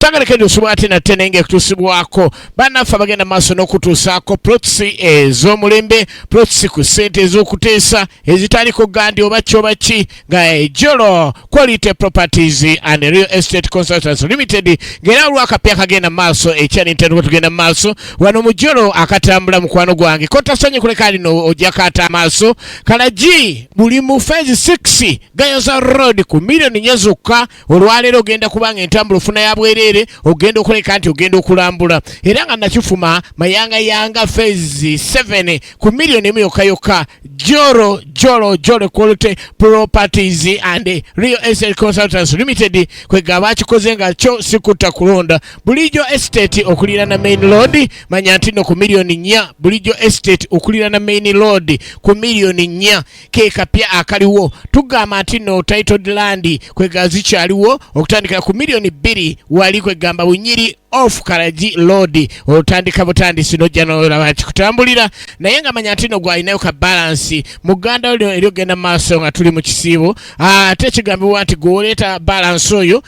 Tagaleke tusubwa ate nate naye ng'ekutuusibwako bannaffe abagenda maaso n'okutuusaako plots ez'omulembe, plots ku ssente ez'okuteesa ezitaliko gandi oba ki oba ki, nga ejolo Quality Properties and Real Estate Consultants Limited, ng'era waliwo akapya akagenda maaso ekya Nintendo. Tugenda maaso wano mu jolo akatambula mukwano gwange kotasanye kuleka lino ojja kaata amaaso kalagi buli mu phase 6 Gayaza Road ku miliyoni 4 zokka. Olwaleero ogenda kubanga entambula ofuna ya bwereere, ogenda okuleka nti ogenda okulambula, era nga nakifuma mayangayanga phase 7 ku miliyoni 1 yokka yokka. Joro Joro Joro Quality Properties and Real Estate Consultants Limited kwega bakikoze nga kyo sikutta kulonda. Bulijjo Estate okuliraana main road, manya nti no ku miliyoni 4. Bulijjo Estate okuliraana main road ku miliyoni 4 ke kapya akaliwo. Tugamba nti no titled land kwega zikyaliwo okutandikira ku miliyoni 2 wali kwegamba Bunyiri off Kalagi Road. Otandika butandisi nojja nolaba kikutambulira, naye nga manya nti no gwalinayo ka balance muganda lino eryogenda maaso nga tuli mu kisiibo. Ate kigambibwa nti gwoleeta balance oyo,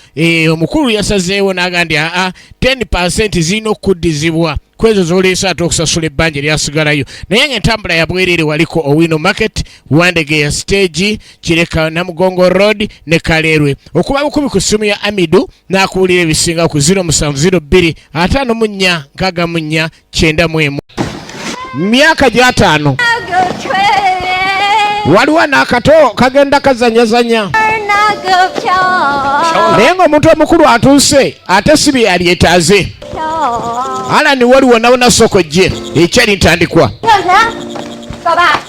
omukulu yasazeewo n'agamba nti aa 10% zirina okuddizibwa kwezo zoleese ate okusasula ebbanja eryasigalayo, naye nga entambula ya bwereere. Waliko Owino Market, Wandegeya Stage, Kireka, Namugongo Road ne Kaleerwe. Okuba bukubi ku ssimu ya Amidu n'akuwulira ebisinga ku 0702 54 64 91. Myaka gy'ataano. 那个吹， Waliwo n'akato kagenda kazanyazanya, 那个飘 naye ng'omuntu omukulu atuuse ate si bye yalyetaaze. 飘。 Alani waliwo nawona soko gye ekyali ntandikwa. 干啥？爸爸，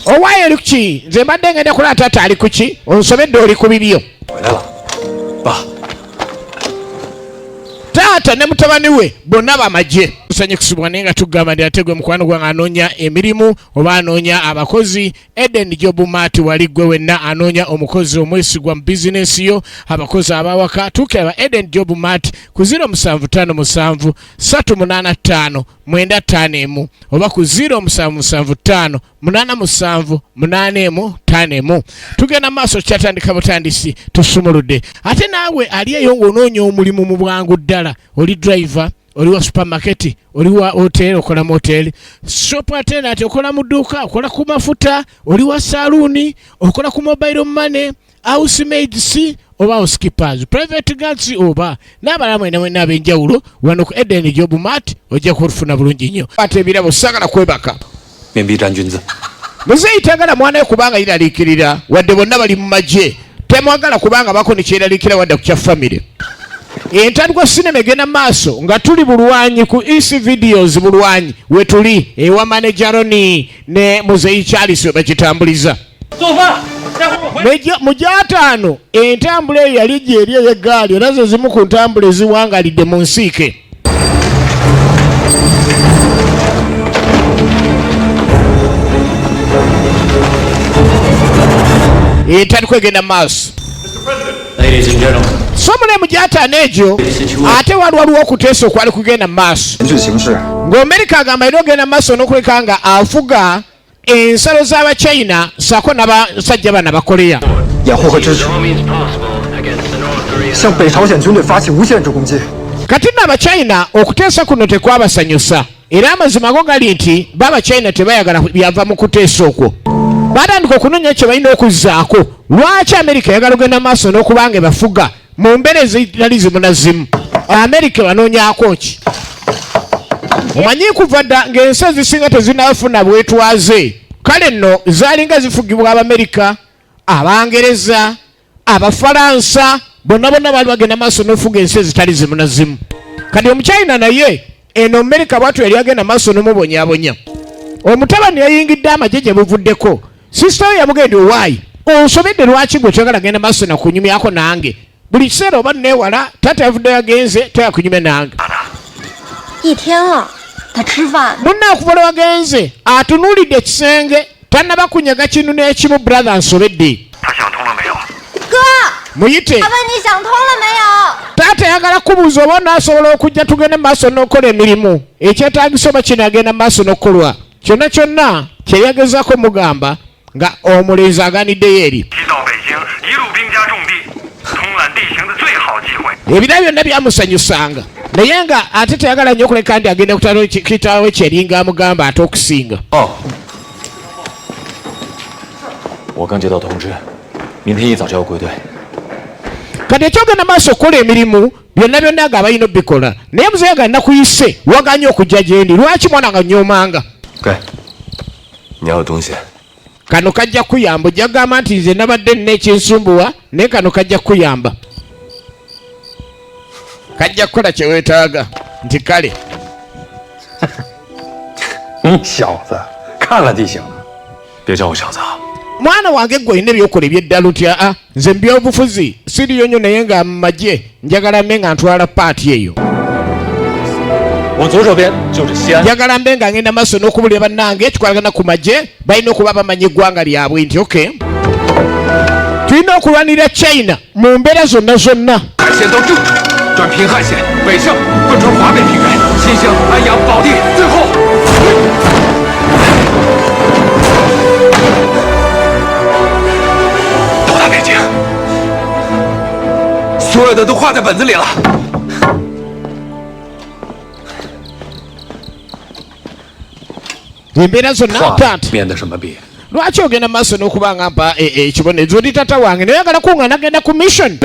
Owaayo oli kuki? Nze mbadde ngenda kulaba taata ali kuki, onsobedde oli ku bibyo. 回来了，爸， Taata ne mutabani we bonna bamagye tusanye kusubwa, naye nga tugamba nti ate gwe mukwano gwange anoonya emirimu oba anoonya abakozi, Eden Job Mart wali. Gwe wenna anoonya omukozi omwesigwa mu bizinesi yo, abakozi abawaka, tuukira Eden Job Mart ku 0757 385 951 oba ku 0775 87 81 51. Tugenda maaso, kyatandika butandisi, tusumuludde. Ate naawe ali eyo ng'onoonya omulimu mu bwangu ddala, oli driver, oli wa supermarket, oli wa hotel, okola mu hotel, shop attendant, okola mu dduuka, okola ku mafuta, oli wa saluuni, okola ku mobile money, housemaids oba housekeepers, private guards oba n'abalala mwena mwena ab'enjawulo, wano ku Eden Job Mart ojja kufuna bulungi nnyo. Ate ebirabo sagala kwebaka. 面壁站军姿。 Muzeeyi tagala mwana we kubanga yeraliikirira, wadde bonna bali mu magye, temwagala kubanga bako nekyeraliikira wadde ku kya famire. Entandikwa sinema egenda maaso nga tuli bulwanyi ku Ec Videos bulwanyi wetuli ewa manageroni ne muzeeyi Charles we bakitambuliza. 做饭，待会儿我回。 Mu gyataano entambula eyo yali gyeri ey'eggaali, era ze zimu ku ntambula eziwangalidde mu nsiike. Etandikwa egenda mu maaso. Ladies and gentlemen, So mule mu gyataano egyo ate wali waliwo okuteesa okwali kugenda mu maaso, 严峻形势， ng'Omerika agamba era ogenda mu maaso n'okuleka nga afuga ensalo z'Abachina saako n'abasajja bano Abakoleya. 掩护和支持，向北朝鲜军队发起无限制攻击。 Kati nno Abachina okuteesa kuno tekwabasanyusa, era amazima go gali nti Babachina tebayagala byava mu kuteesa okwo. Batandika okunoonya kye balina okuzzaako. Lwaki Amerika eyagala ogenda maaso n'okubanga ebafuga mu mbeera ezitali zimu na zimu? Amerika banoonyaako ki? Omanyi kuva dda ng'ensi ezisinga tezinafuna bwetwaze, kale nno zaalinga zifugibwa Abamerika, Abangereza, Abafalansa, bonna bonna baali bagenda maaso n'ofuga ensi ezitali zimu na zimu. Kati Omuchina naye eno Amerika bwatu yali agenda maaso n'omubonyabonya. Omutabani yayingidde amagye gye buvuddeko. Sisita we yamugenda, owaayi onsobedde, lwaki gwe toyagala genda maaso nakunyumyako nange buli kiseera oba neewala? Taata yavudde yagenze, toyakunyumya nange. 一天了，他吃饭 Munna okuva lwe wagenze atunuulidde ekisenge, tannaba kunyaga kinu n'ekimu. Brother, nsobedde. 他想通了没有？ 哥， Muyite. 他问你想通了没有？ Taata ayagala kubuuza oba onaasobola okujja tugende mu maaso n'okukola emirimu ekyetaagisa, oba kinaagenda mu maaso n'okukolwa kyonna kyonna kyeyagezaako mugamba nga omulenzi aganiddeyo eri. 西到北京，一路兵家重地，通览地形的最 Ebira byonna byamusanyusanga naye nga ate teyagala nnyo okuleka nti agenda kutalo kitaawe kyeringa amugamba ate okusinga. Kati ekyogenda maaso okukola emirimu byonna byonna nga abalina obikola naye muzeeyi nga nakuyise waganye okujja gyendi lwaki mwana nga nyoomanga? Kano kajja kuyamba ojja kugamba nti nze nabadde nina ekinsumbuwa naye kano kajja kuyamba kajja kukola kye weetaaga nti kale. Mwana wange gwe olina ebyokola eby'eddalu nti aa nze mu byobufuzi siriyo nnyo naye nga mu magye njagala mbe nga ntwala paati eyo. Njagala mbe nga ngenda maaso n'okubulira bannange ekikwatagana ku magye balina okuba bamanyi eggwanga lyabwe nti okay tulina okulwanirira China mu mbeera zonna zonna. Embeera zonna taata lwaki ogenda maaso n'okuba nga mpa ekibonerezo ndi tata wange naye oyagala kunga nagenda ku mission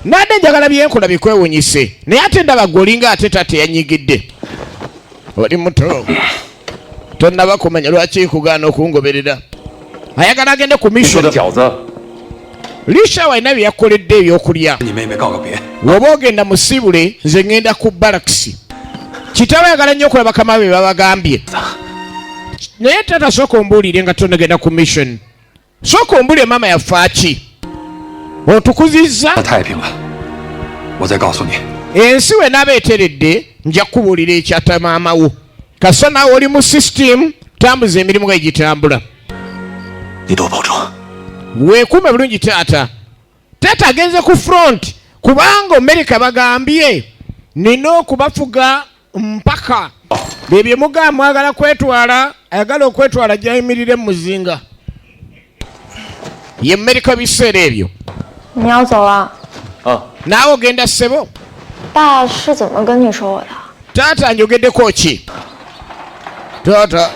nadde njagala byenkola bikwewunyise naye ate ndaba gwe olinga ate taata eyanyigidde oli muto tonnaba kumanya lwaki nkugaana okungoberera ayagala agende ku mission Lisha alina bye yakoledde ebyokulya woba ogenda musibule nze ngenda ku barakisi kitaawe ayagala nnyo okulaba bakama be babagambye naye taata sooka ombuulire nga tonagenda ku mission sooka ombuulire maama yafa ki otukuzizza ensi we naaba eteredde nja kukubuulira ekyatta maama wo kasita naawe oli mu system tambuza emirimu nga egitambula weekuume bulungi taata. Taata agenze ku front kubanga Amerika bagambye nina okubafuga mpaka bye mugamba mwagala kwetwala ayagala okwetwala gyayimirire mu muzinga ye Amerika biseera ebyo. Naawe ogenda ssebo. Taata njogeddeko ki? Taata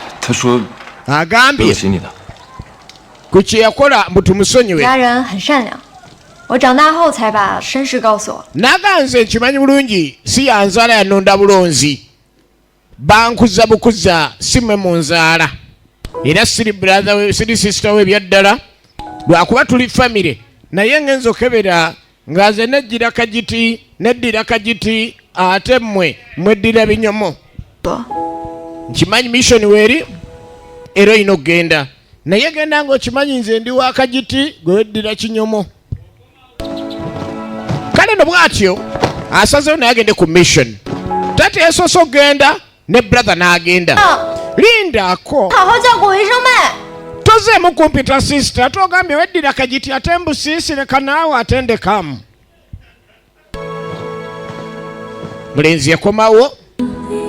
agambye ku kye yakola mbu tumusonyiwe. Naga nze nkimanyi bulungi si yanzaala yanonda bulonzi bankuza bukuza si mwe munzaala era siri brother we siri sister we ebyaddala lwakuba tuli family naye ngenza okebera nga nze nejjira kagiti neddira kagiti ate mmwe mweddira binyomo. Nkimanyi mission weeri era olina okugenda naye genda ng'okimanyi nze ndi wa kagiti gwe weddira kinyomo. Kale no bw'atyo asazeewo naye agende ku mission. Taata yasoose okugenda ne brother n'agenda. Lindako. Tozeemu kumpita sister ate ogambye weddira kagiti ate mbusiisire kanaawe ate ndekamu. Mulenzi yakomawo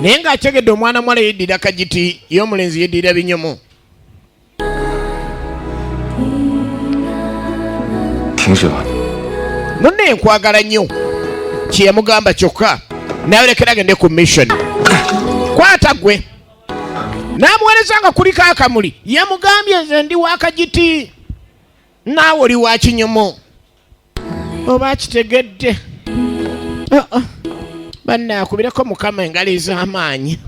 naye ng'akyegedde omwana muwala yeddira kagiti ye omulenzi yeddira binyomo. Munne nkwagala nnyo kye yamugamba kyokka nayolekera agende ku mission. Kwata gwe n'amuweereza nga kuliko akamuli yamugambye nze ndi wa kagiti naawe oli wa kinyomo oba akitegedde. Banne akubireko Mukama engalo ez'amaanyi.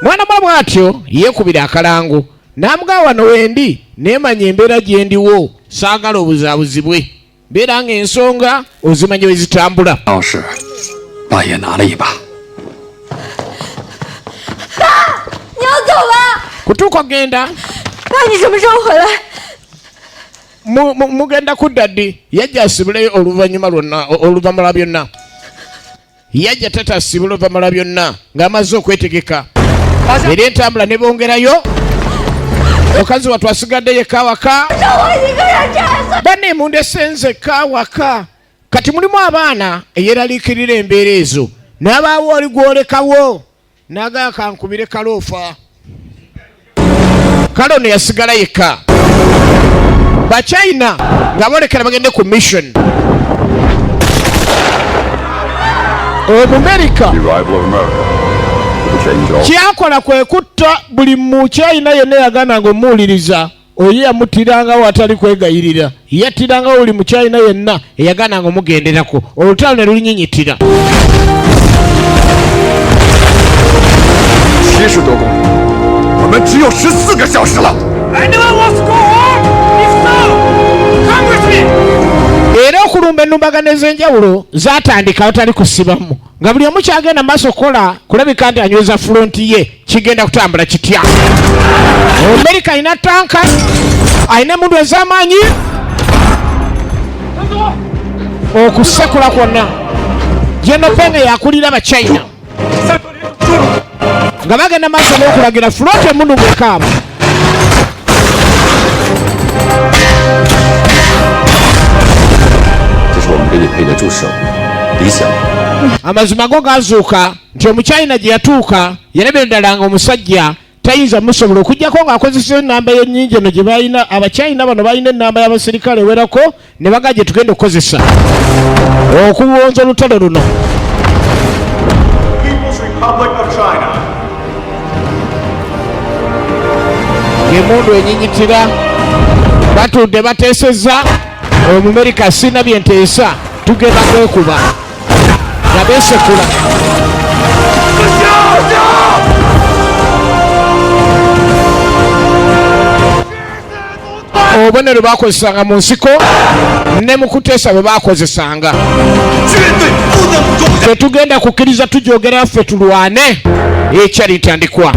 Mwana mwa bw'atyo yeekubira akalango n'amugamba wano wendi neemanya embeera gye ndiwo saagala obuzaabuzibwe mbeera ng'ensonga ozimanya bwe zitambula. Kutuuka ogenda mugenda kudda ddi? Yajja asibuleyo oluvannyuma lwonna oluvannyuma lwa byonna. Yajja tata asibule oluvannyuma lwa byonna ng'amaze okwetegeka era entambula ne bongerayo. Mukazi wattu asigadde yekka awaka. Banne mundese nzekka awaka. Kati mulimu abaana eyeraliikirira embeera ezo n'abaawo oli gw'olekawo n'agamba kankubire kaloofa. Kale ono yasigala yekka. Bachina nga boolekera bagende ku mission. Omumerika kyakola kwe kutta buli Muchina yenna yagana nga omuwuliriza. Oyo yamuttirangawo atali kwegayirira, yattirangawo buli Muchina yenna eyagana nga omugenderako. Olutalo ne lulinyinyitira. 70多公里，我们只有14个小时了。 Era okulumba ennumbagano ez'enjawulo zatandika awatali kusibamu, nga buli omu kyagenda maaso kukola kulabika nti anyweza front ye. Kigenda kutambula kitya? Amerika alina tanka, alina emundu ez'amaanyi, okusekula kwonna. General Peng yakulira Abachina nga bagenda maaso n'okulagira front emundu ng'ekaaba. 这是我们给你配的助手，李想。 Amazima go gazuuka nti Omuchina gye yatuuka yalabira ddala nga omusajja tayinza musobola okugjako ng'akozesa enamba y'ennyingi eno gye balina. Abachina bano balina enamba y'abasirikale ewerako ne baga gye tugenda okukozesa okuwonza olutalo luno. People's Republic of China. Emundu enyinyitira, batudde bateesezza. Omumerika sina bye nteesa, tugenda kwekuba nga beesekula. Obubonero bakozesanga mu nsiko ne mu kuteesa bwe bakozesanga. Tetugenda kukkiriza tujogera, ffe tulwane. Ekyalitandikwa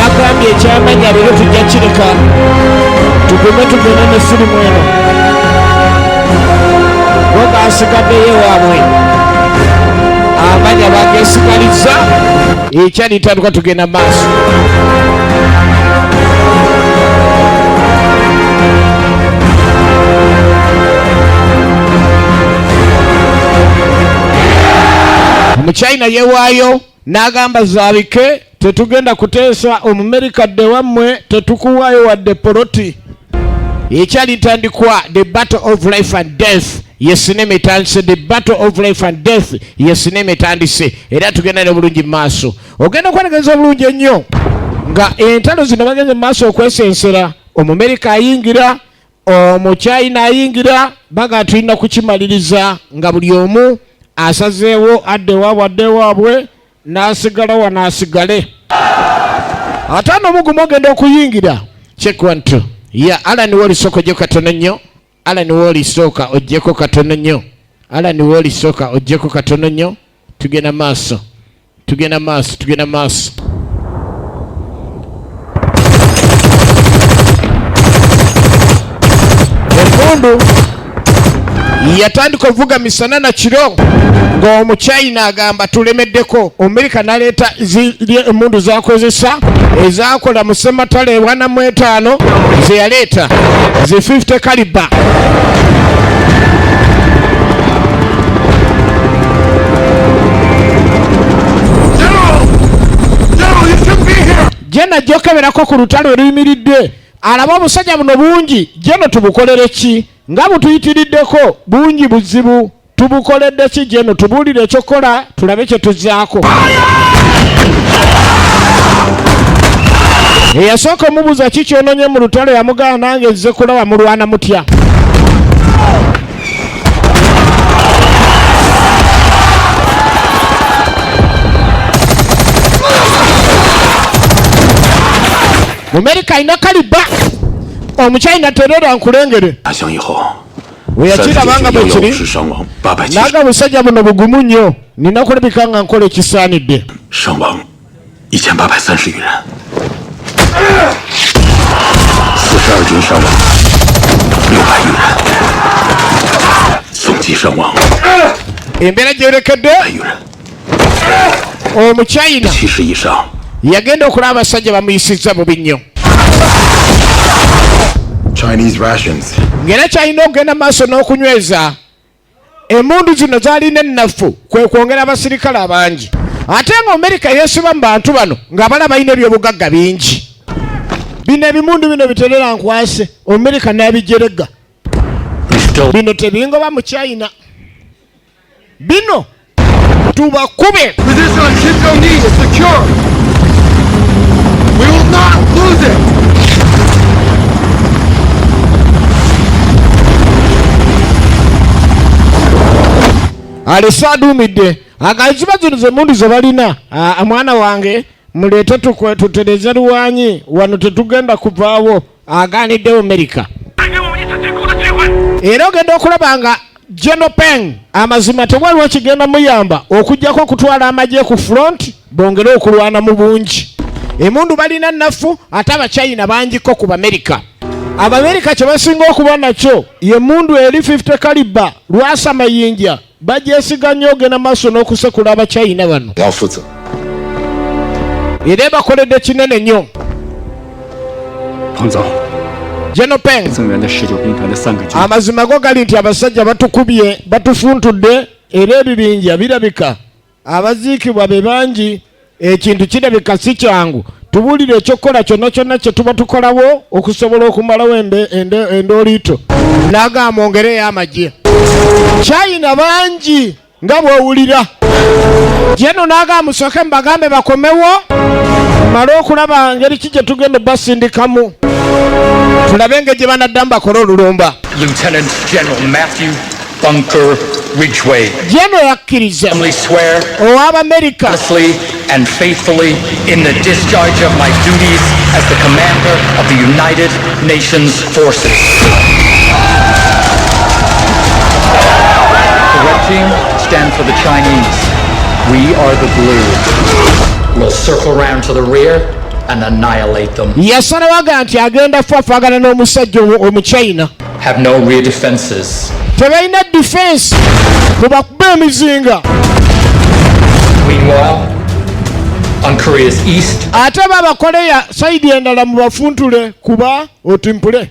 nagambye ekyamanya leero tujja kireka tugume tugende ne firimu eno. Bo gasigaddeyo ewaabwe, amanya bagesigalizza. Ekyalitandikwa tugenda maaso. Omuchina yewaayo n'agamba zaabike, tetugenda kuteesa. Omumerika dde wammwe, tetukuwaayo wadde poloti. Ekyalitandikwa The Battle of Life and Death ye sinema etandise. The Battle of Life and Death ye sinema etandise, era tugenda ne bulungi mu maaso. Ogenda okwetegereza obulungi ennyo nga entalo zino bagenze mu maaso okwesensera. Omumerika ayingira, Omuchina ayingira, baga tulina kukimaliriza nga buli omu asazeewo adde waabwe, adde waabwe, n'asigala wano asigale. 51 ogenda okuyingira. Check 1 2 ya Alan Woli, sooka ojjeko katono nnyo. Alan Woli, sooka ojjeko katono nnyo. Alan Woli, sooka ojjeko katono nnyo. Tugenda maaso, tugenda maaso, tugenda maaso. Emundu yatandika okuvuga misana na kiro ng'Omuchina agamba tulemeddeko. Omumerika n'aleeta ziri emundu zakozesa ezakola mu ssematalo 45 ze yaleeta zi 50 caliber. Jena ajja okukeberako ku lutalo oluyimiridde, alaba obusajja buno bungi. Jeno tubukolere ki nga butuyitiriddeko bungi buzibu? Tubukoledde ki? Jeno tubuulire ekyokukola, tulabe kye tuzzaako. Eyasooka omubuuza ki kyononye mu lutalo, yamugamba nange nze kulaba mulwana mutya. Mumerika alina caliber, Omuchina terera nkulengere. 打响以后， Bwe yakiraba nga bwe kiri, 是伤亡870， naga busajja buno bugumu nnyo, nina kulabika nga nkola ekisaanidde. 伤亡1830余人，42军伤亡600余人，总计伤亡 Embeera gyolekedde 百余人， Omuchina 70以上 yagenda okulaba abasajja bamuyisizza bubi nnyo. Chinese rations. Ng'era kyalina okugenda maaso n'okunyweza emundu zino zalina ennafu kwe kwongera abasirikale abangi, ate nga Amerika yeesiba mu bantu bano ng'abala balina ebyobugagga bingi. Bino ebimundu bino biterera nkwase, Amerika n'abijerega, bino tebingoba mu China. Bino tubakube. Position on Kim Jong-un is secure. We will not lose it. Alese aduumidde agaziba zino zemundu ze balina. Ah, mwana wange muleete tutereze luwanyi wano, tetugenda kuvaawo. Aganiddewo Amerika era ogenda okulaba nga General Peng amazima tewaliwo kigenda muyamba okugjako okutwala amagye ku front bongere okulwana mu bungi. Emundu balina nnafu, ate Abachina bangiko ku Bamerika. Abamerika kye basinga okuba nakyo ye mundu eri 50 caliber lwasa mayinja, bagyesiga nnyo ogenda maaso n'okusekula Abachina bano. 要负责。 Era ebakoledde kinene nnyo. 彭总， General Peng, 增援的19兵团的三个军， amazima go gali nti abasajja batukubye, batufuntudde, era ebibinja birabika abaziikibwa be bangi. Ekintu kirabika si kyangu. Tubuulire ekyokukola kyonna kyonna kye tuba tukolawo okusobola okumalawo endooliito. N'agamba ongereyo amagye, China bangi nga bw'owulira. Jeno n'agamba musooke mubagambe bakomewo, male okulaba ngeri ki gye tugenda basindikamu, tulabe engeri gye banaddamu bakole olulumba. Lieutenant General Matthew Bunker Ridgway. Jeno yakkiriza Solemnly swear ow'Abamerika honestly and faithfully in the discharge of my duties as the commander of the United Nations Forces. The red team stand for the Chinese. We are the blue. We'll circle round to the rear and annihilate them. Yasalawo aga nti agenda fafaagana n'omusajja Omuchina. Have no rear defenses. Tebalina defense, mubakuba emizinga. Meanwhile, on Korea's east Ate babakoleya side endala mubafuntule kuba otimpule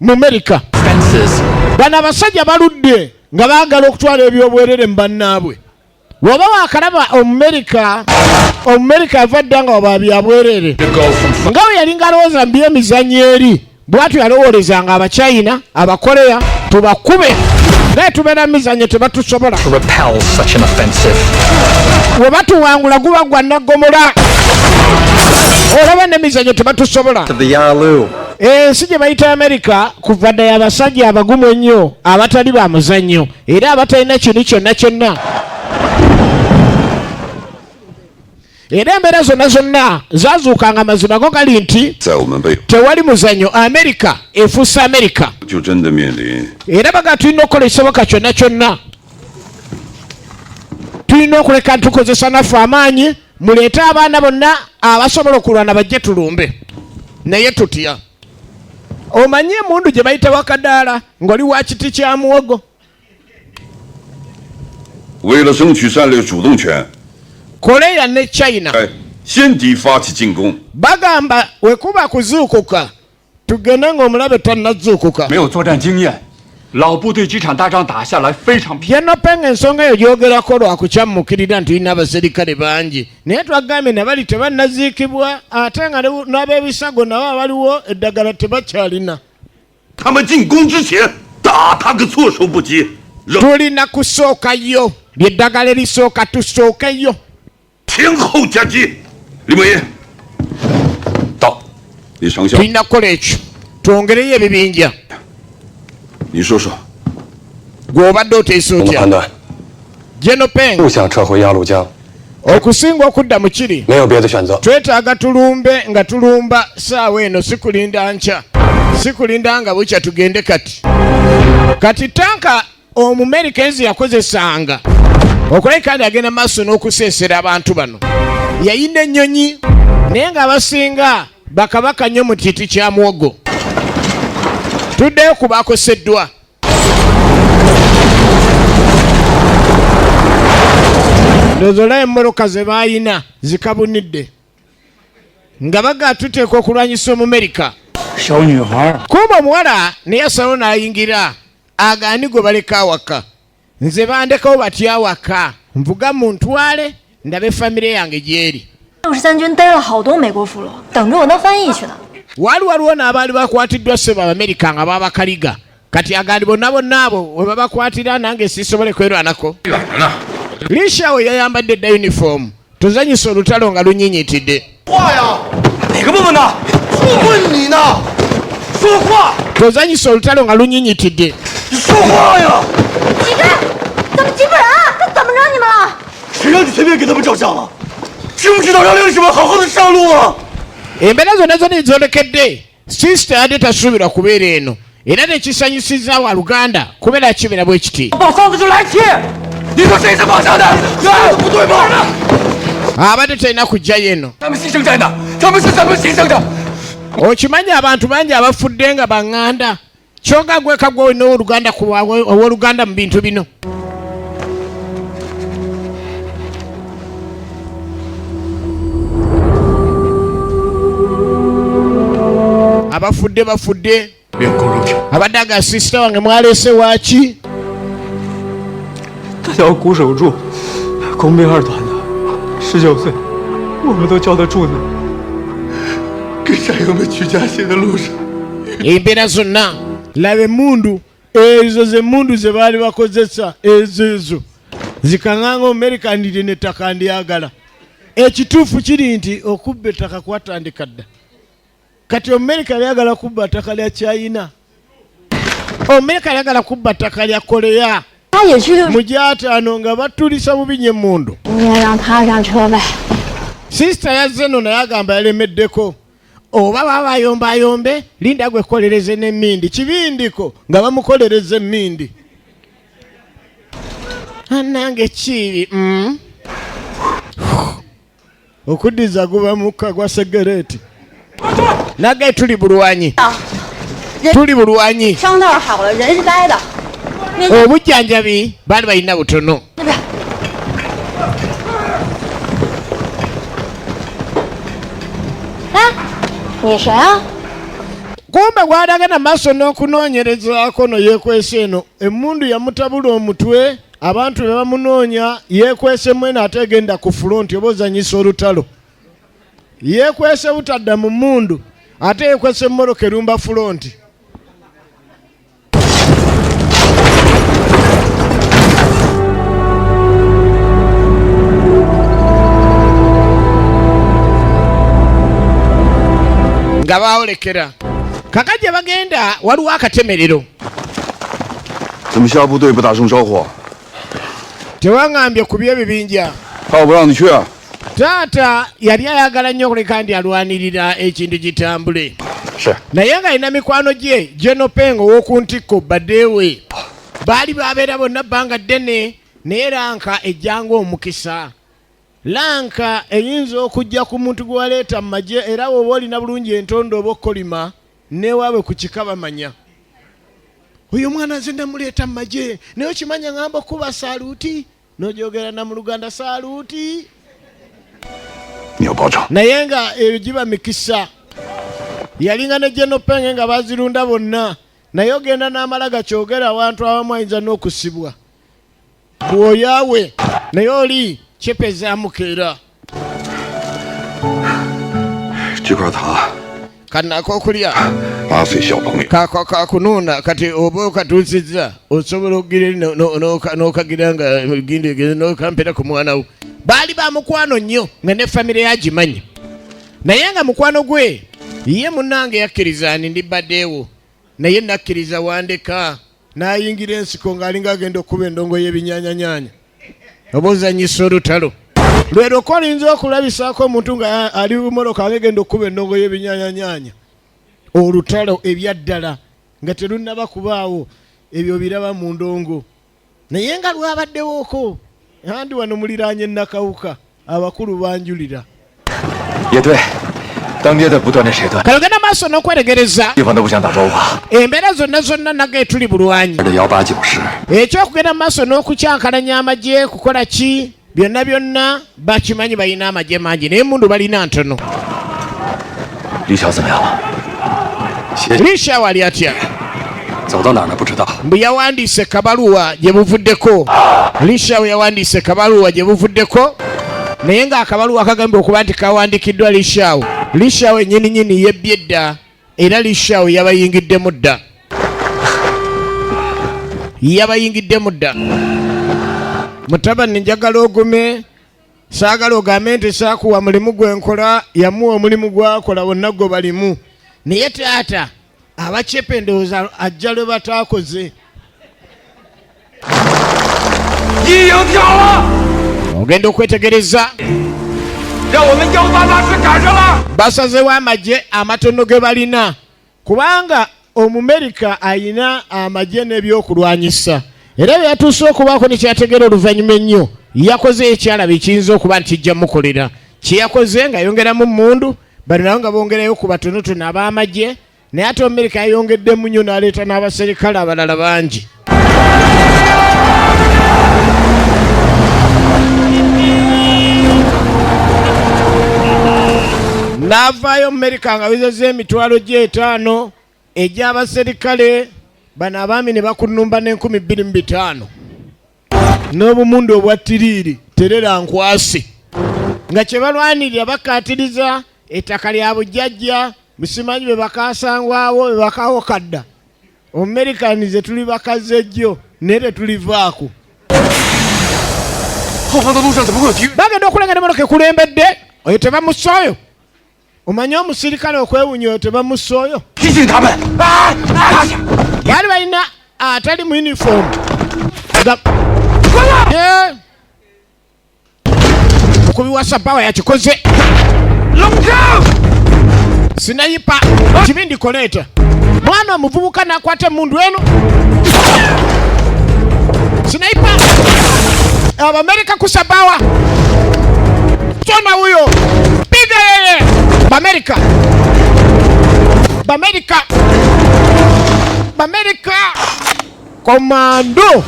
mu Merika. fences Bano abasajja baludde nga baagala okutwala ebyobwerere mu bannaabwe. Bw'oba waakalaba Omumerika, Omumerika ava dda nga waba byabwerere. To go from Nga bwe yalinga alowooza mu byemizannyo eri, bwatyo yalowoolezanga Abachina, Abakoleya tubakube, naye tubeera mu mizannyo tebatusobola. To repel such an offensive. Bwe batuwangula guba gwa naggomola, olaba nemizannyo tebatusobola. Of the Yalu. Ensi gye bayita Amerika kuva dda abasajja abagumu ennyo, abatali ba muzannyo era abatalina kintu kyonna kyonna, era embeera zonna zonna zazuukanga. Amazima go gali nti 在我们被 tewali muzannyo, Amerika efuuse Amerika. 就真的面临 Era baga tulina okukola ekisoboka kyonna kyonna, tulina okuleka tukozesa naffe amaanyi. Muleete abaana bonna abasobola okulwana bajje tulumbe. Naye tutya? Omanye emundu gye bayita wakadaala ng'oli wa kiti kya muwogo. 为了争取战略主动权， Korea ne China 哎，先敌发起进攻。 bagamba wekuba kuzuukuka tugende ng'omulabe tannazuukuka. 没有作战经验，老部队几场大仗打下来非常疲。 Jenopenga ensonga eyo gyogerako lwakukyamukirira nti tulina abaserikale bangi, naye twagambye nabali tebannaziikibwa, ate nga n'ab'ebisago nabo abaliwo eddagala tebakyalina. 他们进攻之前，打他个措手不及，让 Tulina kusookayo, lyeddagala erisooka, tusookeyo. 前后夹击。李梦英，到。李长校， Tulina kukola ekyo, twongereyo ebibinja. 你说说， Gw'obadde oteesa 我的 otya? 判断， Jenopeng, 不想撤回鸭绿江， okusinga okudda mu kiri, 没有别的选择。 twetaaga tulumbe nga tulumba saawa eno, si kulinda nkya, si kulinda nga bukya, tugende kati kati. Tanka Omumerika enzi yakozesanga okulabika nti agenda maaso n'okuseesera abantu bano, yayina ennyonyi, naye ng'abasinga bakabaka nnyo mu kiti kya muwogo. Tuddeyo ku bakoseddwa. Ndowooza olaba emmoloka ze baayina zikabunidde nga baga tuteekwa okulwanyisa Omumerika. 小女孩 Kuba omuwala naye asalawo n'ayingira agaani gwe baleka awaka. Nze bandekawo batya awaka? Nvuga muntwale ndabe famire yange gyeri. 63军逮了好多美国俘虏，等着我当翻译去呢。 Waali waliwo n'abaali bakwatiddwa ssebo Abamerika nga babakaliga. Kati agandi bonna bonna abo we babakwatira nange sisobole kwerwanako. Lishawo yayambadde dda uniform. Tozanyisa olutalo nga lunyinyitidde. Tozanyisa olutalo nga lunyinyitidde. Embeera zonna zonna ezolekedde Sister yadde tasuubirwa kubeera eno era tekisanyusizza wa luganda kubeera kibeera bwe kiti. Abadde talina kujjayo eno. Okimanyi abantu bangi abafudde nga baŋŋanda kyonga gweka gwe olina owoluganda owoluganda mu bintu bino. Abafudde bafudde. Abadde aga sisita wange mwalese waki? Embeera zonna laba emmundu ezo zemmundu ze baali bakozesa ezo ezo zikaŋŋanga omumerika ndiri nettaka ndyagala. Ekituufu kiri nti okubba ettaka kwatandika dda. Kati omumerika yayagala kubba ttaka lya China, omumerika yayagala kubba ttaka lya Korea mu gyataano nga batulisa bubi nnyo emmundu. Sisita yazze no naye agamba yalemeddeko oba baba bayombayombe linda gwe kolereze n'emmindi kibindiko nga bamukolereza emmindi. Anange kibi Okuddiza guba mukka gwa segereeti. Nage tuli bulwanyi. Tuli bulwanyi. Obujjanjabi baali balina butono. Kumbe gwadagenda maaso n'okunoonyerezaako no yeekwese eno emmundu yamutabula omutwe. Abantu be bamunoonya yeekwese mwene ate egenda ku fulonti oba ozanyisa olutalo. Yeekwese butadda mu mmundu ate yeekwese emmoloka erumba fulonti. Nga baawolekera kaka gye bagenda waliwo akatemerero. Tewaŋŋambye ku by'ebibinja. Taata yali ayagala nnyo okuleka nti alwanirira ekintu kitambule. Naye ng'alina mikwano gye General Peng ow'oku ntikko Badewe. Baali babeera bonna bbanga ddene naye lanka ejja ng'omukisa. Lanka eyinza okujja ku muntu gwe waleeta mu magye era bw'oba olina bulungi entondo oba okukolima n'ewaabwe ku kika bamanya. Oyo omwana nze namuleeta mu magye naye okimanya ngamba okukuba saaluuti n'ogyogera na mu Luganda saaluuti. Naye nga eyo giba mikisa. Yalinga ne General Peng nga bazirunda bonna naye ogenda n'amala gakyogera awantu awamu ayinza n'okusibwa. Bwoyawe naye oli kyepezaamukeera. Kano akokulya kakunuuna kati oba okatuusizza osobola okugira eri n'okagira nga gindi n'okampera ku mwana wo. Baali ba mukwano nnyo nga ne famire yagimanyi naye nga mukwano gwe ye munnange yakkiriza nti ndi baddeewo naye nakkiriza wandeka n'ayingira ensiko ng'alinga agenda okukuba endongo y'ebinyaanyanyaanya. Oba ozannyisa olutalo. Lwe lwokka oluyinza okulabisaako omuntu nga ali bumoloka agenda okukuba endongo y'ebinyaanyanyaanya. Olutalo ebyaddala nga terunnaba kubaawo ebyo obiraba mu ndongo. Naye nga lwabaddewooko andi wano muliraanye Nakawuka abakulu banjulira. Kale ogenda maaso n'okweregereza embeera zonna zonna naga etuli bulwanyi. Ekyokugenda mu maaso n'okukyankalanya amagye kukola ki byonna byonna bakimanyi balina amagye mangi naye emundu balina ntono. Lisha wali atya? Mbu yawandiise kabaluwa gye buvuddeko. Lisha we yawandiise kabaluwa gye buvuddeko naye ng'akabaluwa kagambibwa okuba nti kawandiikiddwa Lishawo. Lishawo ennyini nnyini yebbye dda era Lishawo yabayingiddemu dda. Yabayingiddemu dda. Mutabani, njagala ogume, saagala ogambe nti saakuwa mulimu gwe nkola. Yamuwa omulimu gwakola wonna gwe balimu, naye taata abacepe ndowooza ajja lwe bataakoze. 一营跳了， Ogenda okwetegereza, 让我们188师赶上了。 basazewo amagye amatono ge balina, kubanga Omumerika ayina amagye n'ebyokulwanyisa, era bwe yatuuse okubaako nekyategeera oluvannyuma ennyo, yakoze ekyalaba ekiyinza okuba nti kijja mukolera. Kyeyakoze nga yongeramu mundu bano nabo nga bongerayo ku batonotono ab'amagye, naye ate Omumerika yayongeddemu nnyo n'aleeta n'abaserikale abalala bangi. N'avaayo Omumerika nga wezezza emitwalo gy'etaano egy'abaserikale bano abaami ne bakunumba n'2500 n'obumundu obwa ttiriiri terera nkwasi, nga kye balwanirira bakkaatiriza ettaka lya bujjajja musimanyi bwe bakasangwawo bwe bakawo kadda. Omumerikani ze tuli bakaze jjo naye tetulivaako. 后方的路上怎么会有敌人？ Bagenda okulengera emotoka ekulembedde, oyo tebamussa oyo. Omanye omusirikale okwewunya, oyo tebamussa oyo. 提醒他们啊！啊！ Baali balina atali mu uniform nga Eh! Mukubi wa sabawa yakikoze. 龙正， Sniper kibindi koleeta mwana omuvubuka n'akwata emundu eno sniper. Abamerika kusabawa tona huyo piga yeye. Bamerika, Bamerika, Bamerika komando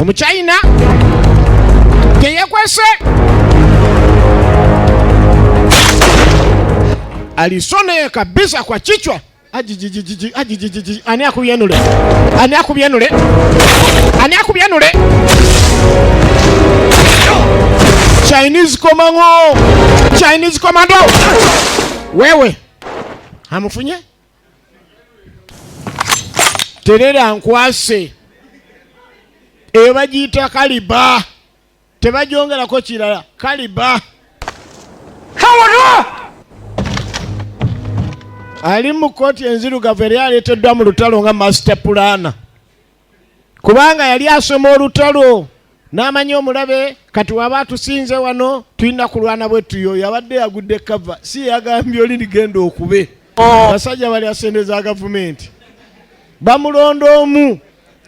Omuchina teyekwese alisone kabisa kwa kichwa. Ajijijiji, ajijijiji, ani akubyenule? Ani akubyenule? Ani akubyenule? Chinese commando, Chinese commando. Wewe amufunye terera nkwase. Eyo bagiyita caliber, tebagyongerako kirala, caliber. 看我这！ Ali mu kooti enzirugavu eri aleeteddwa mu lutalo nga master planner, kubanga yali asoma olutalo n'amanya omulabe kati waba atusinze wano tulina kulwana bwe tuyo. Yabadde yagudde kava si yagambye oli ligenda okube basajja bali asente za gavumenti bamulonda omu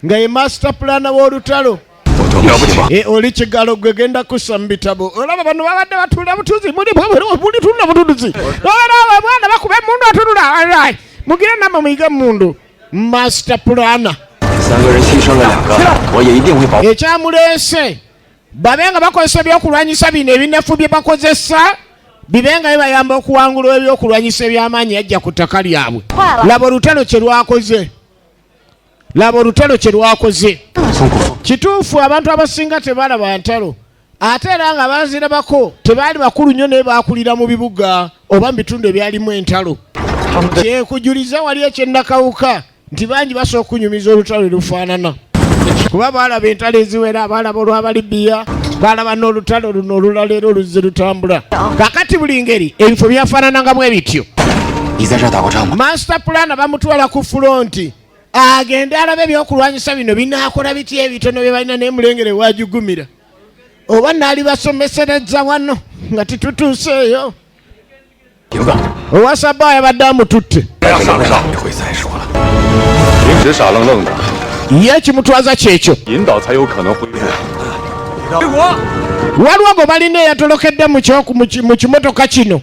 nga ye master planner w'olutalo. 了不起吧？ E, oli kigalo gwe genda kussa mu bitabo. Olaba bano babadde batuula butuzi muli muli tunula butunuzi, olaba mwana bakuba emundu atunula. Alright. Mugire namwe muyige emundu, master planner. 三个人牺牲了两个，我也一定会保。 Ekyamuleese babe nga bakozesa ebyokulwanyisa bino ebinafu bye bakozesa bibe nga bibayamba okuwangula ebyokulwanyisa ebyamaanyi yajja ku ttaka lyabwe. Laba olutalo kye lwakoze, laba olutalo kye lwakoze. Kituufu abantu abasinga tebalaba ntalo, ate era nga bazirabako tebaali bakulu nnyo, naye bakulira mu bibuga oba mu bitundu ebyalimu entalo. Kyekujuliza wali ekyennakawuka nti bangi basobola okunyumiza olutalo lufaanana, kuba baalaba entalo eziwera, baalaba olw'Abalibiya, baalaba n'olutalo luno olulala era oluzze lutambula. Kakati buli ngeri ebifo byafaanananga bwe bityo. 你在这儿打过仗吗？ Master plan bamutwala ku front agende alabe ebyokulwanyisa bino binaakola bitya ebitono bye balina, naye mulengere wajugumira oba naali basomesereza wano nga titutuuseeyo. 营子， Owasaba yabadde amututte. 上上回再说了。平时傻愣愣的， Ye kimutwaza kyekyo. 引导才有可能恢复。 Waliwo gwe balina eyatolokedde mu kimotoka kino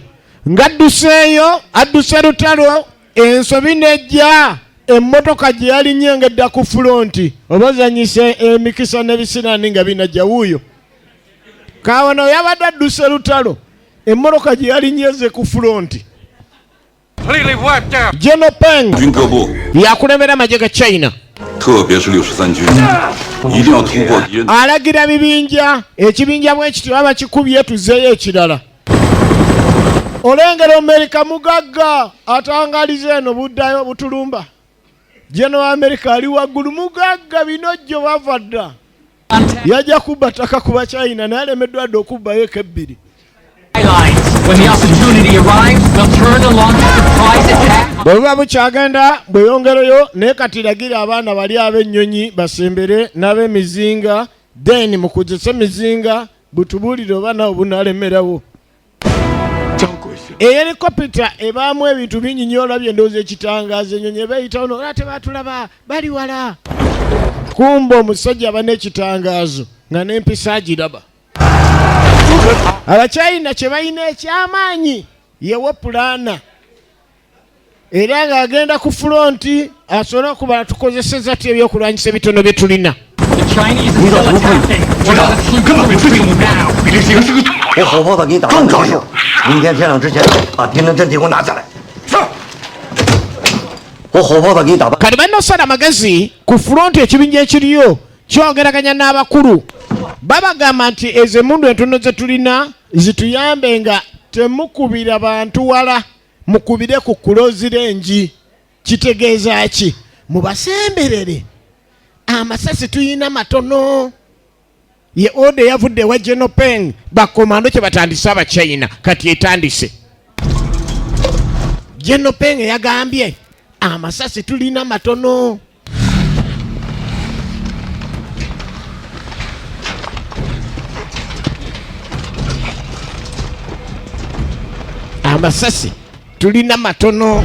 ng'adduseeyo, adduse lutalo, ensobi nejja emmotoka gye yalinye ng'edda ku front, oba zanyise emikisa n'ebisiraani nga binajja. Wuuyo kawono yabadde adduse lutalo, emmotoka gye yalinye eze ku front. General Peng 军各部， yakulembera amagye ga China. 特别是63军，一定要突破敌人 Alagira bibinja, ekibinja bwe kityo baba kikubye tuzeeyo ekirala. Olengera Omerika mugagga atangaliza eno buddayo butulumba. General wa Amerika ali waggulu mugagga binojjo bava dda. Yajja kubba ttaka ku Bachina naye alemeddwa dda okubbayo ekebbiri. Bwe buba bukyagenda bweyongereyo naye kati lagira abaana bali ab'ennyonyi basembere n'ab'emizinga then mukozese emizinga butubuulire oba nawe bunalemerawo. Ehelikopita ebaamu ebintu bingi nnyo olabye endowooza ekitangaaza ennyonyi eba eyitawo nola tebatulaba bali wala. Kumbe omusajja aba n'ekitangaazo nga n'empisa agiraba. Abachina kye balina eky'amaanyi yewo pulaana era ng'agenda ku fulonti asobole okubala tukozeseza ty ebyokulwanyisa ebitono bye tulina. 我火炮子给你打正数，明天天亮之前把敌人阵地给我拿下来。是。我火炮子给你打。 Kati bannosala amagezi ku fulonti ekibinja ekiriyo kyogeraganya n'abakulu babagamba nti ezo emmundu entono ze tulina zituyambe nga temukubira bantu wala mukubire ku close range. Kitegeeza ki? Mubasemberere amasasi tuyina matono. Ye order yavudde ewa General Peng bakomando kye batandise Abachina kati etandise. General Peng yagambye amasasi tulina matono. Amasasi tulina matono.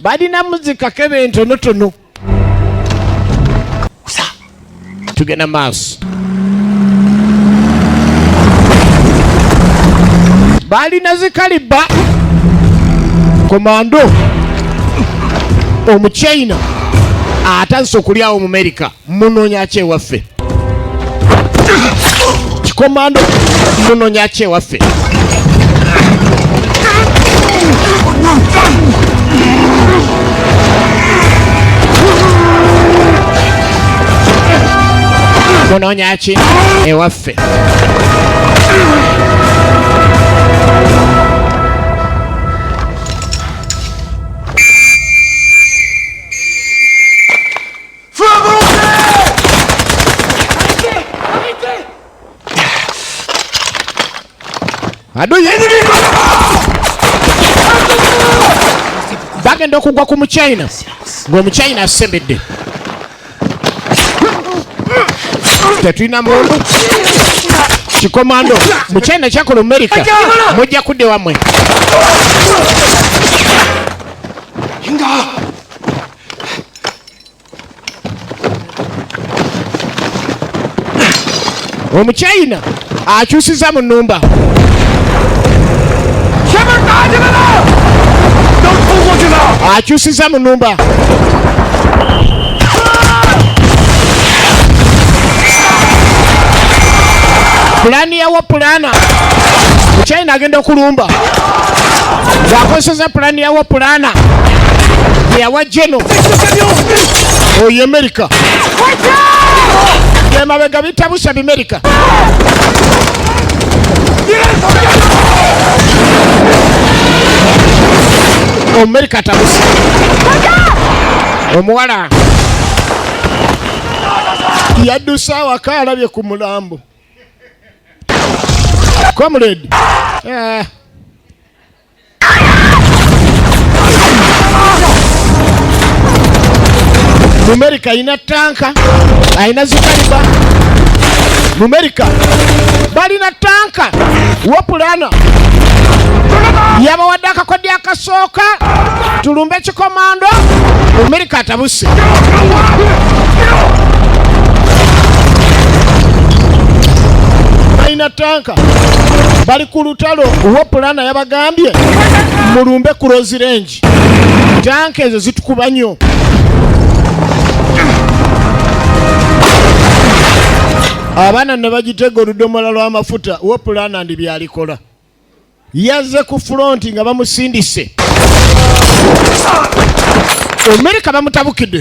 Balina muzika kebe entonotono. Tugenda maaso. Balina zikaliba komando Omuchina atandise okulyawo mu Amerika munoonya ki ewaffe. Kikomando munoonya ki ewaffe. Munoonya ki ewaffe. Aduye bagenda okugwa ku Muchina ng'Omuchina asembedde. Tetulina mundu kikomando Muchina kyakola Amerika mujja kudde wammwe. Omuchina akyusiza mu nnumba. Akyusiza mu nnumba. Pulani yawo pulana. Muchina agenda okulumba ng'akozesa pulani yawo pulana yawa General oyo Amerika. Emabega bitabusa Bimerika. Amerika atabuse. Omuwala yadduse awaka alabye ku mulambo. Comrade. Mumerika alina tanka, alina zikaliba. Mumerika balina tanka wopulana yabawadde akakodde akasooka tulumbe ekikomando. Amerika atabuse. Balina tanka bali ku lutalo. Wopulana yabagambye mulumbe close range. Tanka ezo zitukuba nnyo. Abaana ne bagitega oludomola lw'amafuta. Wopulana ndi byalikola. Yazze ku fulonti nga bamusindise. Amerika bamutabukidde.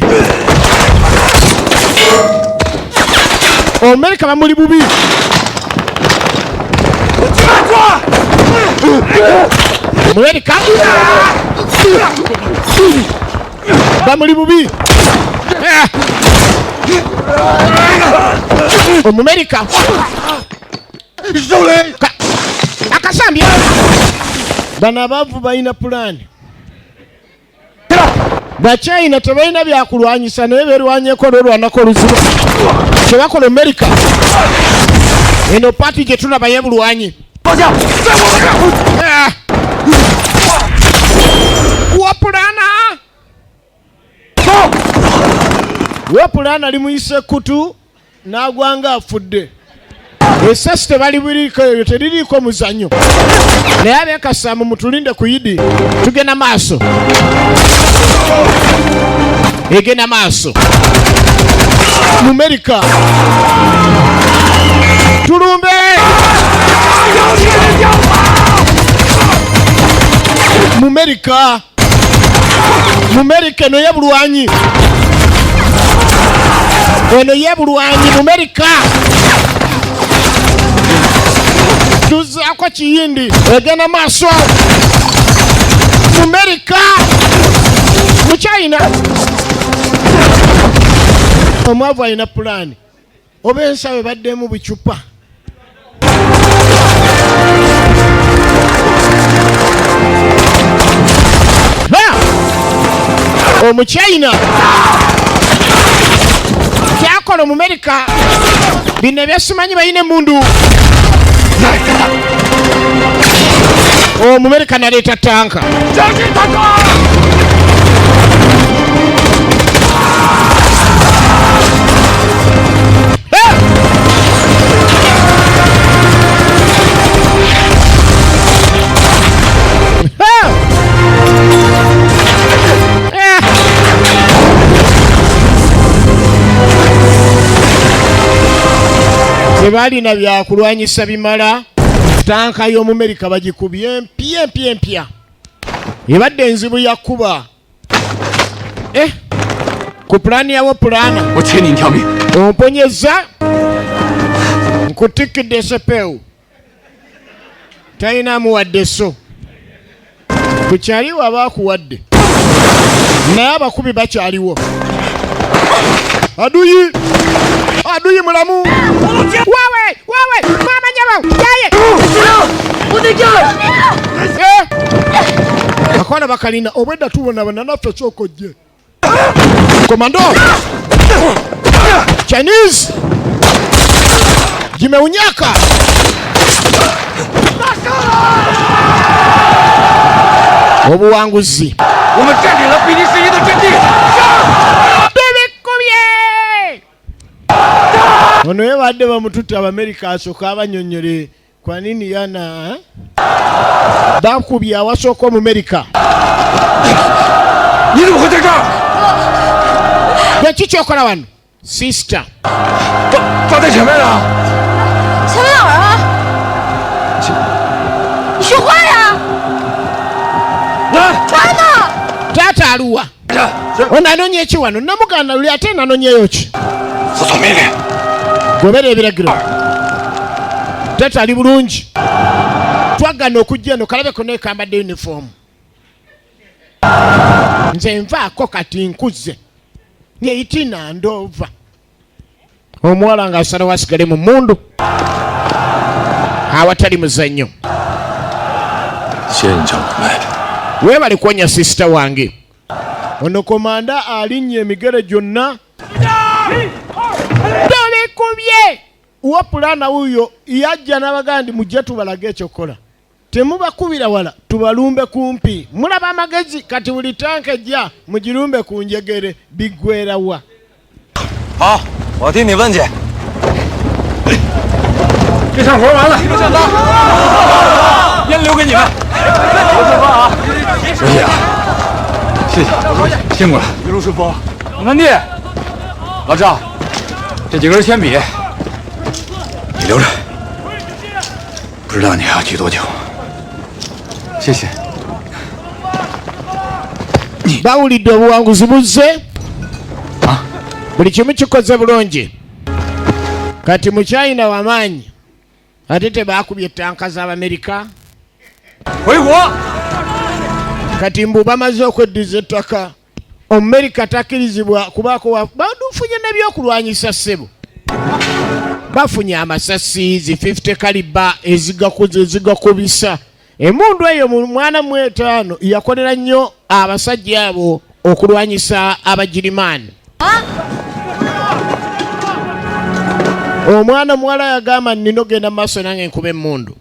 Amerika bamuli bubi. Mumerika bamuli bubi. Omumerika akasambye. Bano abaavu balina pulaani. Bachina tebalina byakulwanyisa naye berwanyeko olwolwanako oluzibu kyebakola Amerika. Eno paati gye tulaba yebulwanyi. Wapulana wapulana limuyise kutu n'agwanga afudde. Esasi tebalibiriko ebyo teririiko muzannyo. Naye ab'ekasaamu mutulinde ku yidi tugenda maaso. Egenda maaso. Mumerika tulumbe. Mumerika Mumerika eno yebulwanyi. Eno yebulwanyi Mumerika. Tuzaako kiyindi egenda maaso. Mumerika mu China. Omwavu alina pulaani oba ensawo ebaddemu bucupa. Omuchina kyakola Omumerika bino ebyesimanyi balina emundu. Omumerika naleeta tanka. Tebalina byakulwanyisa bimala. Tanka y'Omumerika bagikubye empya empya empya. Ebadde enzibu yakuba. Ku pulaani yawo pulaana. Omponyeza nkutikidde esepeewu. Talina amuwadde so. Ku kyaliwo abaakuwadde. Naye abakubi bakyaliwo. Aduyi! Aduyi mulamu! Wawe! Wawe! Mama nyabo! Yaye! Akwana bakalina obwedda tubonabona naffe sooka ojje. Komando! Chinese! Jimeunyaka! Obuwanguzi. Tubikubye! Ono ye badde bamututte Abamerika asooka abanyonnyole kwa nini yana bakubye awasooka Omumerika. Ki kyokola wano? Sister. Taata aluwa? Ono anoonya eki wano? Namuganda luli ate nanonyeyo ki? Gobera ebiragiro. Taata ali bulungi. Twagana okujja eno kalabeko naye kambadde uniform. Nze nvaako kati nkuze. Ngeyitina ndova. Omuwala ng'asalawo asigale mu mmundu awatali muzannyo. Weebale kuwonya sisita wange. Ono komanda alinnya emigere gyonna. Tubikubye! Wa pulaana wuuyo yajja n'abagamba nti mujje tubalage ekyokukola. Temubakubira wala tubalumbe kumpi. Mulaba amagezi kati buli tanka ejja mugirumbe ku njegere biggwera wa. 好，我替你问去。这上活完了，烟留给你们。谢谢啊，谢谢，辛苦了，一路顺风。老三弟，老赵，这几根铅笔你留着，不知道你还要举多久。谢谢。 Bawulidde obuwanguzi buzze. Buli kimu kikoze bulungi. Kati mu China wamaanyi ate tebaakubye tanka z'Abamerika. 回国。Kati mbu bamaze okweddiza ettaka, Omumerika takkirizibwa kubaako. Bafunye n'ebyokulwanyisa ssebo, bafunye amasasi zi 50 caliber ezigakuza ezigakubisa. Emundu eyo mu 95 yakolera nnyo abasajja abo okulwanyisa Abagirimaani. Omwana muwala yagamba, "Nina ogenda maaso nange nkuba emmundu."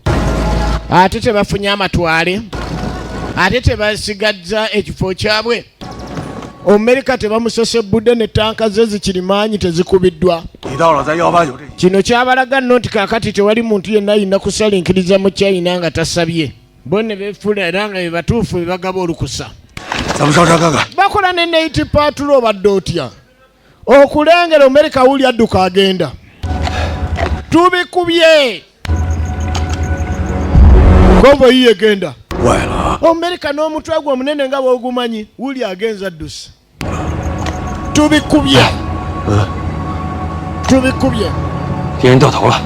Ate tebafunye amatwale, ate tebasigazza ekifo kyabwe. Omumerika tebamusesebudde ne tanka ze zikirimaanyi tezikubiddwa. 你到了咱189这 Kino kyabalaga nno nti kaakati tewali muntu yenna ayina kusalinkiriza mu China nga tasabye. Bo ne beefuula era nga be batuufu be bagaba olukusa. 咱们上山看看。 Bakola ne night patrol. Obadde otya okulengera Omerika wuli adduka agenda? Tubikubye convoy yiye egenda. 坏了， Omerika n'omutwe gwe omunene nga bw'ogumanyi, wuli agenza adduse. Tubikubye, tubikubye. 敌人掉头了。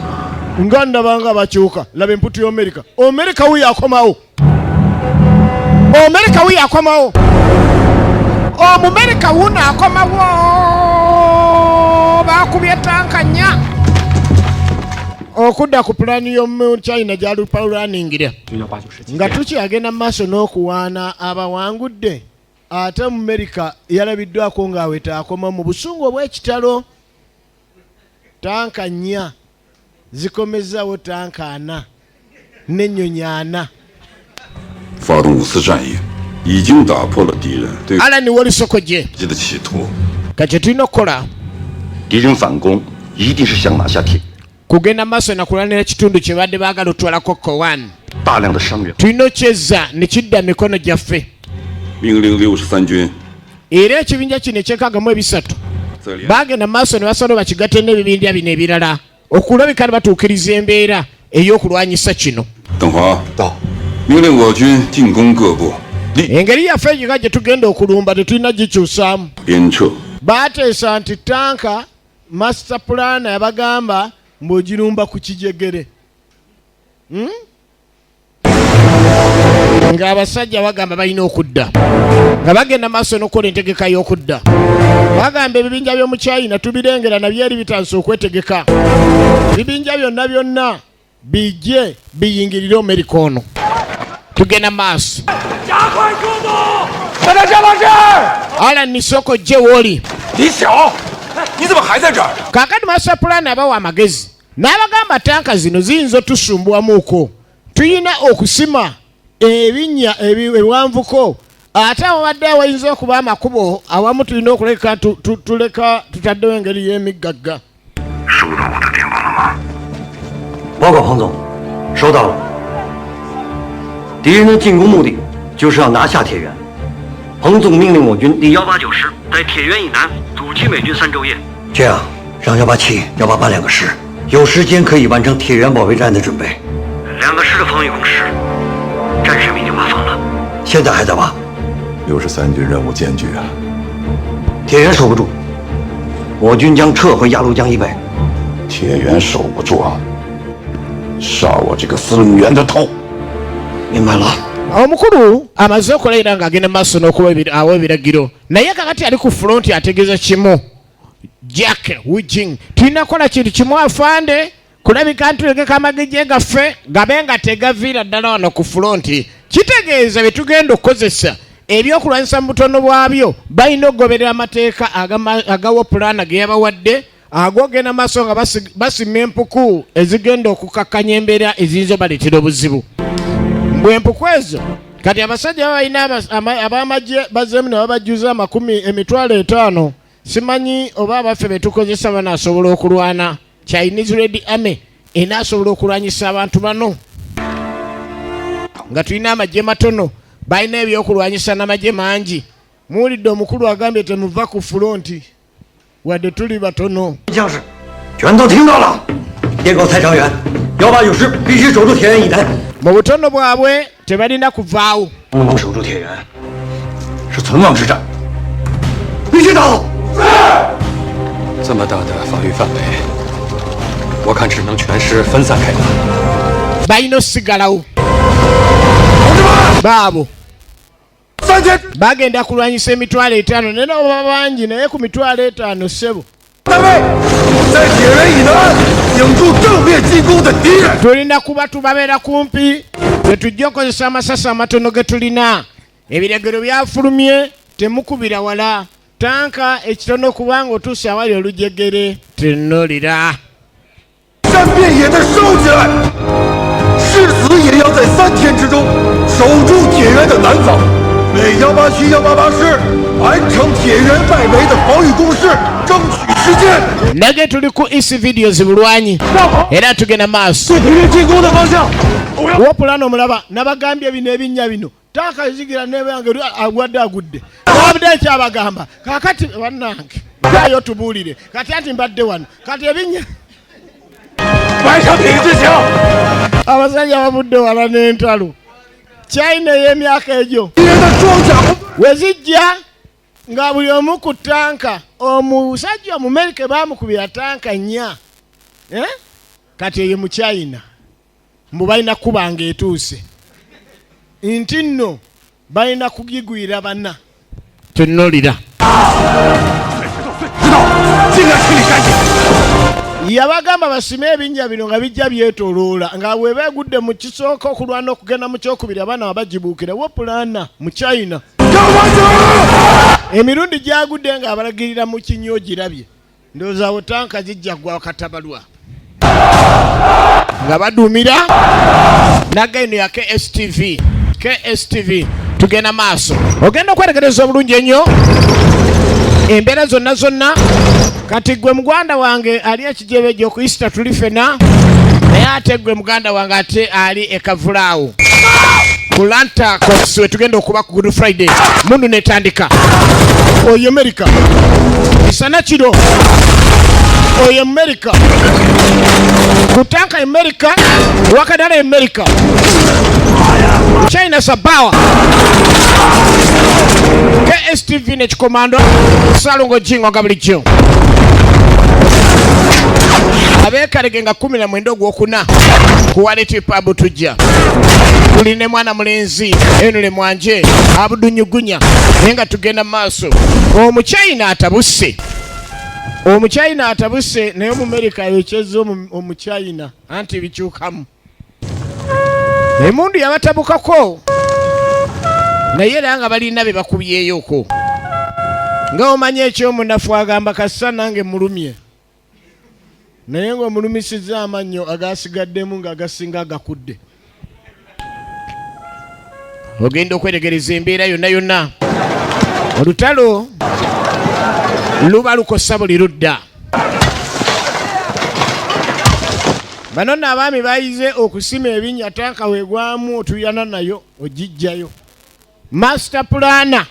Nga ndabanga bakyuka. Laba emputu y'Omerika. Omerika wuyo akomawo, Omerika wuyo akomawo, Omumerika wuno akomawo. Bakubye tanka nnya okudda ku pulaani y'omu China gyalupawulaningira. 就189师 Nga tukyagenda mu maaso n'okuwaana abawangudde, ate mu Merika yalabiddwako ng'aweta akoma mu busungu obw'ekitalo. Tanka nnya zikomezaawo tanka ana n'ennyonyi ana. 发动五次战役，已经打破了敌人对 Alan wolisoko gye 击的企图。 Kati tulina okukola 敌人反攻一定是想拿下铁， kugenda maaso nakulwanira kitundu kye badde baagala otwalako Kowan. 大量的伤员。 Tulina okyezza ne kidda mu mikono gyaffe. 命令63军 Era ekibinja kino ekyekagamu ebisatu 在连 bagenda mu maaso ne basala bakigatte n'ebibinja bino ebirala okulabika ne batuukiriza embeera ey'okulwanyisa kino. 邓华 到， 命令我军进攻各部，立 Engeri yaffe egika gye tugenda okulumba tetulina gikyusaamu. 鞭策。 Baateesa nti tanka master plan yabagamba ng'ogirumba ku kijegere. Ng'abasajja bagamba balina okudda, nga bagenda maaso n'okukola entegeka y'okudda. Bagamba ebibinja by'omu China tubirengera nabyo eri bitandise okwetegeka. Ebibinja byonna byonna bijje biyingirire Omerika ono. Tugenda maaso. 大家下巴 Alan Nisoko gye wooli. 李晓，你怎么还在这儿？ Kaakati master plan abawa amagezi n'abagamba tanka zino ziyinza otusumbuwamuuko, tuyina okusima ebinnya ebiwanvuko, ate awabadde awayinza okuba amakubo awamu tulina okuleka tuleka tutaddewo engeri y'emiggagga. 收到我的电报了吗？ 报告彭总，收到了。敌人的进攻目的就是要拿下铁原。彭总命令我军第189师在铁原以南阻击美军3昼夜，这样让187、188两个师有时间可以完成铁原保卫战的准备。两个师的防御工事，战士们已经挖方了，现在还在挖。 63军任务艰巨啊！ 铁原守不住，我军将撤回鸭绿江以北。 铁原守不住啊，杀我这个司令员的头！ 明白了。 Omukulu amaze okulayira ng'agenda mu maaso n'okuwa awa ebiragiro, naye kakati ali ku front ategeeza kimu. Jack Wijing, tulina kukola kintu kimu afande, kulabika ntulegeka amagejje gaffe gabe nga tegaviira ddala wano ku front. Kitegeeza bye tugenda okukozesa ebyokulwanyisa mu butono bwabyo balina okugoberera amateeka agawa pulaana ge yabawadde ag'ogenda maaso nga basima empuku ezigenda okukakkanya embeera eziyinza obaleetera obuzibu. Mbwe empuku ezo kati abasajja balina ab'amagye bazeemu ne babajjuza amakumi 50,000. Simanyi oba abaffe betukozesa banaasobola okulwana. Chinese Red Army enaasobola okulwanyisa abantu bano nga tulina amagye matono, balina ebyokulwanyisa n'amagye mangi? Muwulidde omukulu agambye temuva ku front wadde tuli batono. 将士，全都听到了。电告蔡长元，189师必须守住铁原以南， Mu butono bwabwe tebalina kuvaawo. 不能守住铁原， 是存亡之战。 必须打好。 这么大的防御范围，我看只能全师分散开打。 Balina osigalawo baabo. 散！ Bagenda kulwanyisa 50,000 naye nabo baba bangi, naye ku 50,000 ssebo. Tulina kuba tubabeera kumpi, tetujja okukozesa amasasi amatono ge tulina. Ebiragiro byafulumye, temukubira wala. Tanka ekitono kubanga otuuse awali olujegere. Tunuulira. Nage tuli ku East Videos bulwanyi era tugenda maaso. Wopulano omulaba nabagambye bino ebinnya bino tanka zigira nebange agwadde agudde abadde ekyabagamba kakati bannange ayo tubuulire kati anti mbadde wano kati ebinnya abasajja bavudde wala n'entalo. China ey'emyaka egyo wezijja nga buli omu ku tanka, omusajja Omumerika baamukubira tanka 4 kati eyo mu China mbu balina kubanga etuuse nti nno balina kugigwira bana. Tunuulira. Yabagamba basime ebinnya bino nga bijja byetooloola nga bwe beegudde mu kisooka okulwana okugenda mu kyokubiri abaana babagibuukira wopulaana mu China. Emirundi gyagudde ng'abalagirira mu kinywa ogirabye. Ndowooza awo tanka zijja ggwa katabalwa. Nga baduumira naga eno ya KSTV. KSTV tugenda maaso. Ogenda okweregereza obulungi ennyo embeera zonna zonna. Kati gwe muganda wange ali ekijebejjo ku Easter tuli ffenna, naye ate gwe muganda wange ate ali e Kavulaawo ku Lanta Cox we tugenda okuba ku Good Friday. Mundu netandika. Oyo America misana kiro, oyo America kutanka, America wakadala, America China sabawa. KSTV nekikomando Salongo Jingo nga bulijjo abeekalege nga 19 ogwokuna ku Wallet Pub tujja tuli ne mwana mulenzi Henry Mwanje Abudunyugunya, naye nga tugenda mu maaso. Omuchina atabuse, Omuchina atabuse, naye Omumerika ayokyezza Omuchina anti bikyukamu. Emundu yabatabukako naye era nga balina be bakubyeyoko. Nga omanyi ekyomunafu agamba kassa nange mulumye, naye ng'omulumisizza amannyo agasigaddemu ng'agasinga agakudde. Ogenda okweregereza embeera yonna yonna. Olutalo luba lukosa buli ludda. Bano nno abaami bayize okusima ebinnya, tanka weegwamu otuyana nayo ogijjayo. Master planner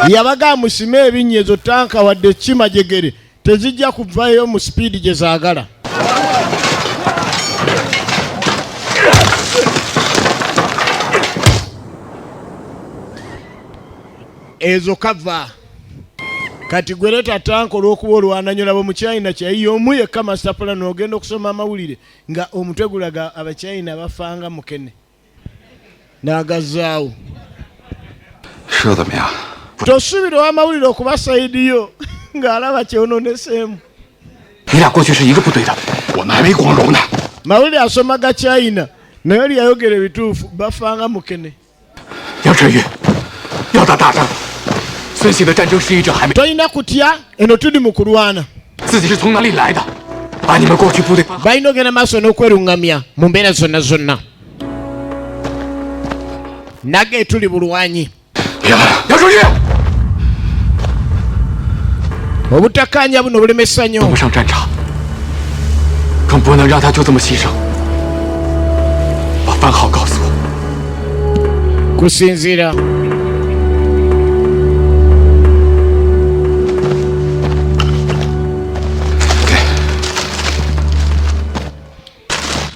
yabaga musime ebinnya ezo tanka wadde kimajegere tezijja kuvayo mu sipiidi gye zaagala. Ezo kava kati gwe leeta tanka olw'okuba olwananyo labo mu China kyayiye omu yekka master plan. Ogenda okusoma amawulire nga omutwe gulaga Abachina bafanga mukene n'agazaawo. Tosuubira ow'amawulire okuba sayidi yo ng'alaba kyononeseemu. Mawulire asoma ga China naye oli yayogera ebituufu bafanga mukene. Tolina kutya, eno tuli mu kulwana. Balina ogenda maaso n'okwerungamya mu mbeera zonna zonna. Nage tuli bulwanyi. Obutakkaanya buno bulemesa nnyo. Kusinziira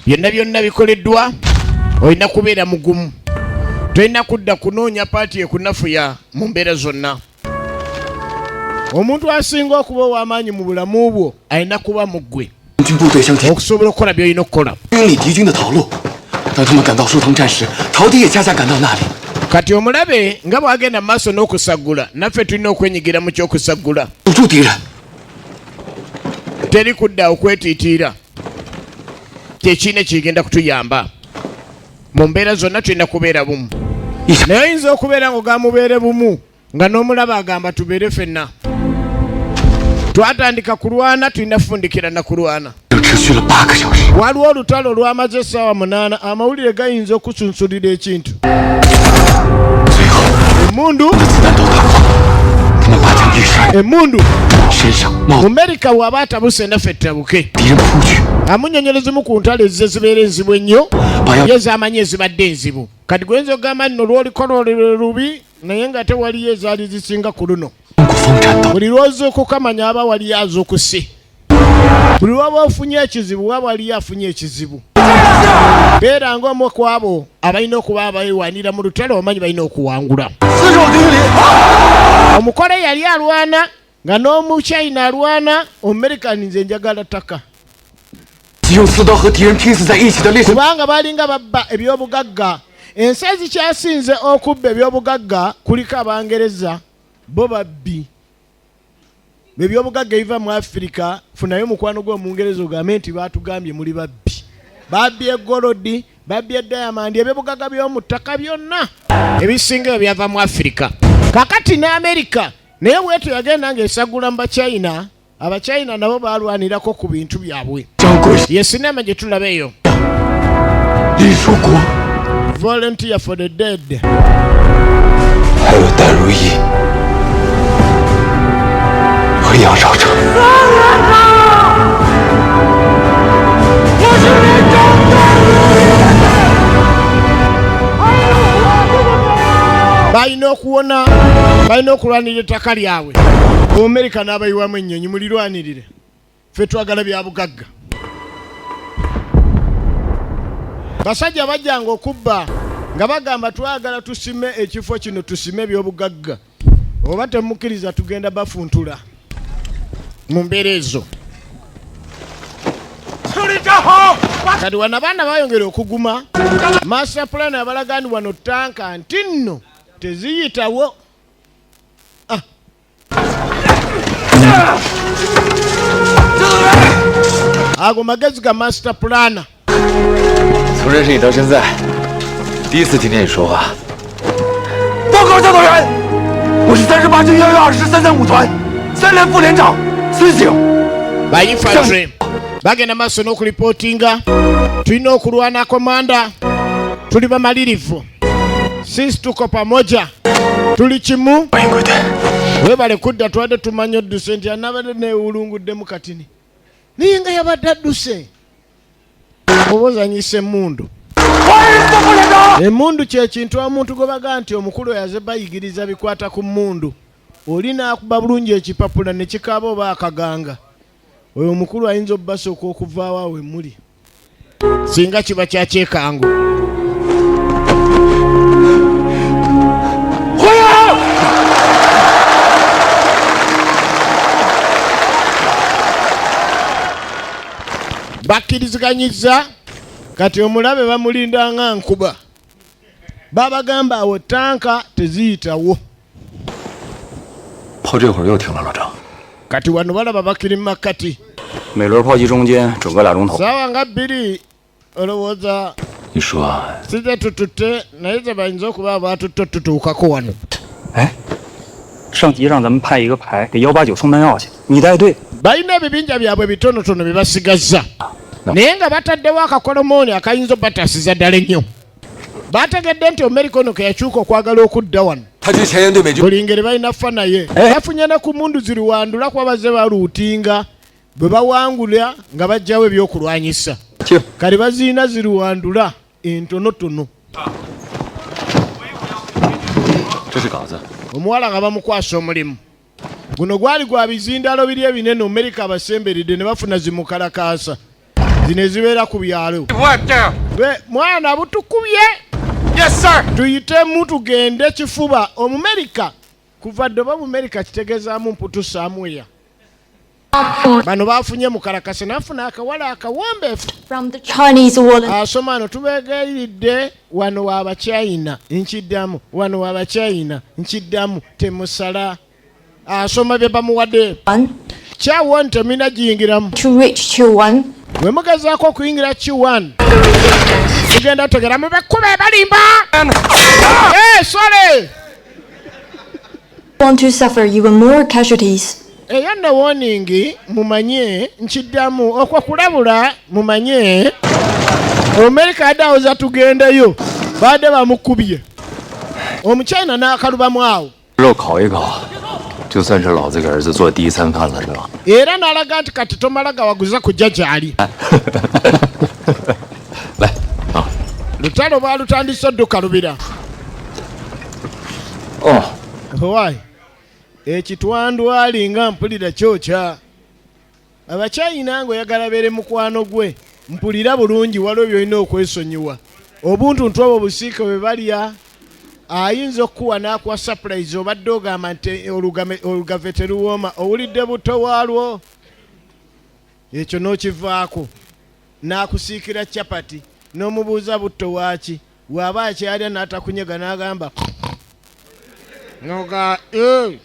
byonna byonna bikoleddwa, olina kubeera mugumu, tolina kudda kunoonya paati ekunafuya mu mbeera zonna. Omuntu asinga okuba ow'amaanyi mu bulamu bwo alina kuba mu ggwe okusobola okukola by'olina okukola. 当他们赶到舒塘站时，陶迪也恰恰赶到那里。 Kati omulabe nga bw'agenda mu maaso n'okusaggula, naffe tulina okwenyigira mu ky'okusaggula. 堵住敌人。 Teri kudda okwetiitiira, kyekirina kigenda kutuyamba mu mbeera zonna. Tulina kubeera bumu, naye oyinza okubeera nga mubeere bumu nga n'omulaba agamba tubeere ffenna. Twatandika kulwana, tulina fundikira na kulwana. 就持续了8个小时。 Waliwo olutalo olwamaze essaawa 8. Amawulire gayinza okusunsulira ekintu. 最后， Emundu 子弹都打光，他们把枪一摔， emundu 身上冒 Mumerika bw'aba atabuse, naffe tutabuke. 敌人扑去， Amunyonyolezimu ku ntalo ezze zibeera enzibu ennyo. 把要 Ye zamanyi ezibadde enzibu. Kati gwenza okugamba nno lwolikola olwo lubi, naye nga tewaliyo ezaali zisinga ku luno. 中国风战斗。 Buli lwozuukukamanya aba waliyo azuukuse, buli lwaba ofunye ekizibu waba waliyo afunye ekizibu. Beera ng'omu ku abo abalina okuba abeewanira mu lutalo, omanyi balina okuwangula. 死守敌里。 Omukole yali alwana nga n'omuchina alwana, Omumerikani nze njagala ttaka. 用刺刀和敌人拼死在一起的烈士 Kubanga balinga babba ebyobugagga. Ensi ezikyasinze okubba ebyobugagga kuliko Abangereza, bo babbi ebyobugagga ebiva mu Afirika. Funayo mukwano gw'Omungereza ogambe nti batugambye muli babbi, babbye gold, babbye diamond, ebyobugagga by'omu ttaka byonna ebisinga ebyo byava mu Afirika. Kakati ne Amerika naye bwetyo yagenda ng'esagula mu Bachina. Abachina nabo balwanirako ku bintu byabwe. 张贵 Ye sinema gye tulaba eyo. 李树国， Volunteer for the Dead. 还有戴如意和杨少成。 Balina okuwona, balina okulwanirira ettaka lyabwe. Omumerika n'abayiwamu ennyonyi, mulirwanirire, ffe twagala bya bugagga. Basajja bajjanga okubba nga bagamba twagala tusime ekifo kino, tusime ebyobugagga, oba temukkiriza tugenda bafuntula. Mu mbeera ezo 撤离战壕。 Kati wano abaana bayongera okuguma. Master plan abalaga nti wano tanka nti nno teziyitawo. Ah. Ago magezi ga master plan. 从认识你到现在，第一次听见你说话。 报告教导员，我是38军1122师335团3连副连长孙醒。 Ba infantry bagenda maaso n'okulipootinga, tulina okulwana, commander, tuli bamalirivu, sisi tuko pamoja, tuli kimu. 欢迎归队。 Webale kudda, twadde tumanye odduse nti anabadde newulunguddemu katini, naye nga yabadde adduse. Oba ozanyisa emmundu. 欢迎孙副连长。 Emmundu kyekintu omuntu gwe bagaa nti omukulu yaze bayigiriza bikwata ku mmundu, oli n'akuba bulungi ekipapula ne kikaaba oba akaganga, oyo omukulu ayinza obbasooka okuvaawo awo emuli singa kiba kya kyekango. 欢迎。 Bakkiriziganyiza. Kati omulabe bamulinda nga nkuba, babagamba awo tanka teziyitawo. 炮这会儿又停了，老张。 Kati wano balaba bakiri mu makkati. 每轮炮击中间准隔俩钟头。 Saawa nga 2 olowooza. 你说， Size tututte, naye ze bayinza okuba batutte tutuukako wano. 哎，上级让咱们派一个排给189送弹药去，你带队。 Balina ebibinja byabwe bitonotono bye basigazza, naye nga bataddewo akakolomooni akayinza obataasiza ddala ennyo. Bategedde nti Omerika ono ke yakyuka okwagala okudda wano. 他去前沿对美军 Buli ngeri balina fa naye bafunye ne ku mundu ziriwandula, kuba bazze baluutinga bwe bawangula nga bajjawo ebyokulwanyisa. Kati baziina ziriwandula entonotono. 这是稿子。 Omuwala nga bamukwasa omulimu guno, gwali gwa bizindalo biri ebinene. Omerika abasemberedde ne bafuna zimukalakaasa zino ezibeera ku byalo. Mwana butukubye. Yes sir. Tuyitemu tugende kifuba. Omumerika kuva dde oba mumerika kitegeezaamu mputu samweya. Bano bafunye mukalakasa nafuna akawala akawombeefu. From the Chinese woolen. Asoma ano tubeegayiridde wano wabachina nkiddamu wano wabachina nkiddamu temusala asoma bye bamuwadde kyawo nti temulina giyingiramu. To reach Q1. Bwe mugezaako okuyingira Q1 tugenda tegera mubekkuba ebalimba. Eh, sorry. Want to suffer even more casualties. Eyo nno warning mumanye nkiddamu okwo kulabula mumanye Amerika yadde awoza tugendeyo baadde bamukubye omuchina n'akalubamu awo. 肉烤一烤，就算是老子给儿子做第一餐饭了，是吧？ Era n'alaga nti kati tomala gawaguza kujja gy'ali. 来啊， Lutalo baalutandise odduka lubira. 哦， Owaayi ekitwandwali nga mpulira kyokya abachina ng'oyagala beere mukwano gwe mpulira bulungi waliwo by'olina okwesonyiwa obuntuntu obwo obusiike bwe balya ayinza okukuwa n'akuwa surprise obadde ogamba nti olugave teruwooma owulidde buto waalwo ekyo n'okivaako n'akusiikira capati n'omubuuza butto waaki bw'aba akyalya n'atakunyega n'agamba noga "Eh."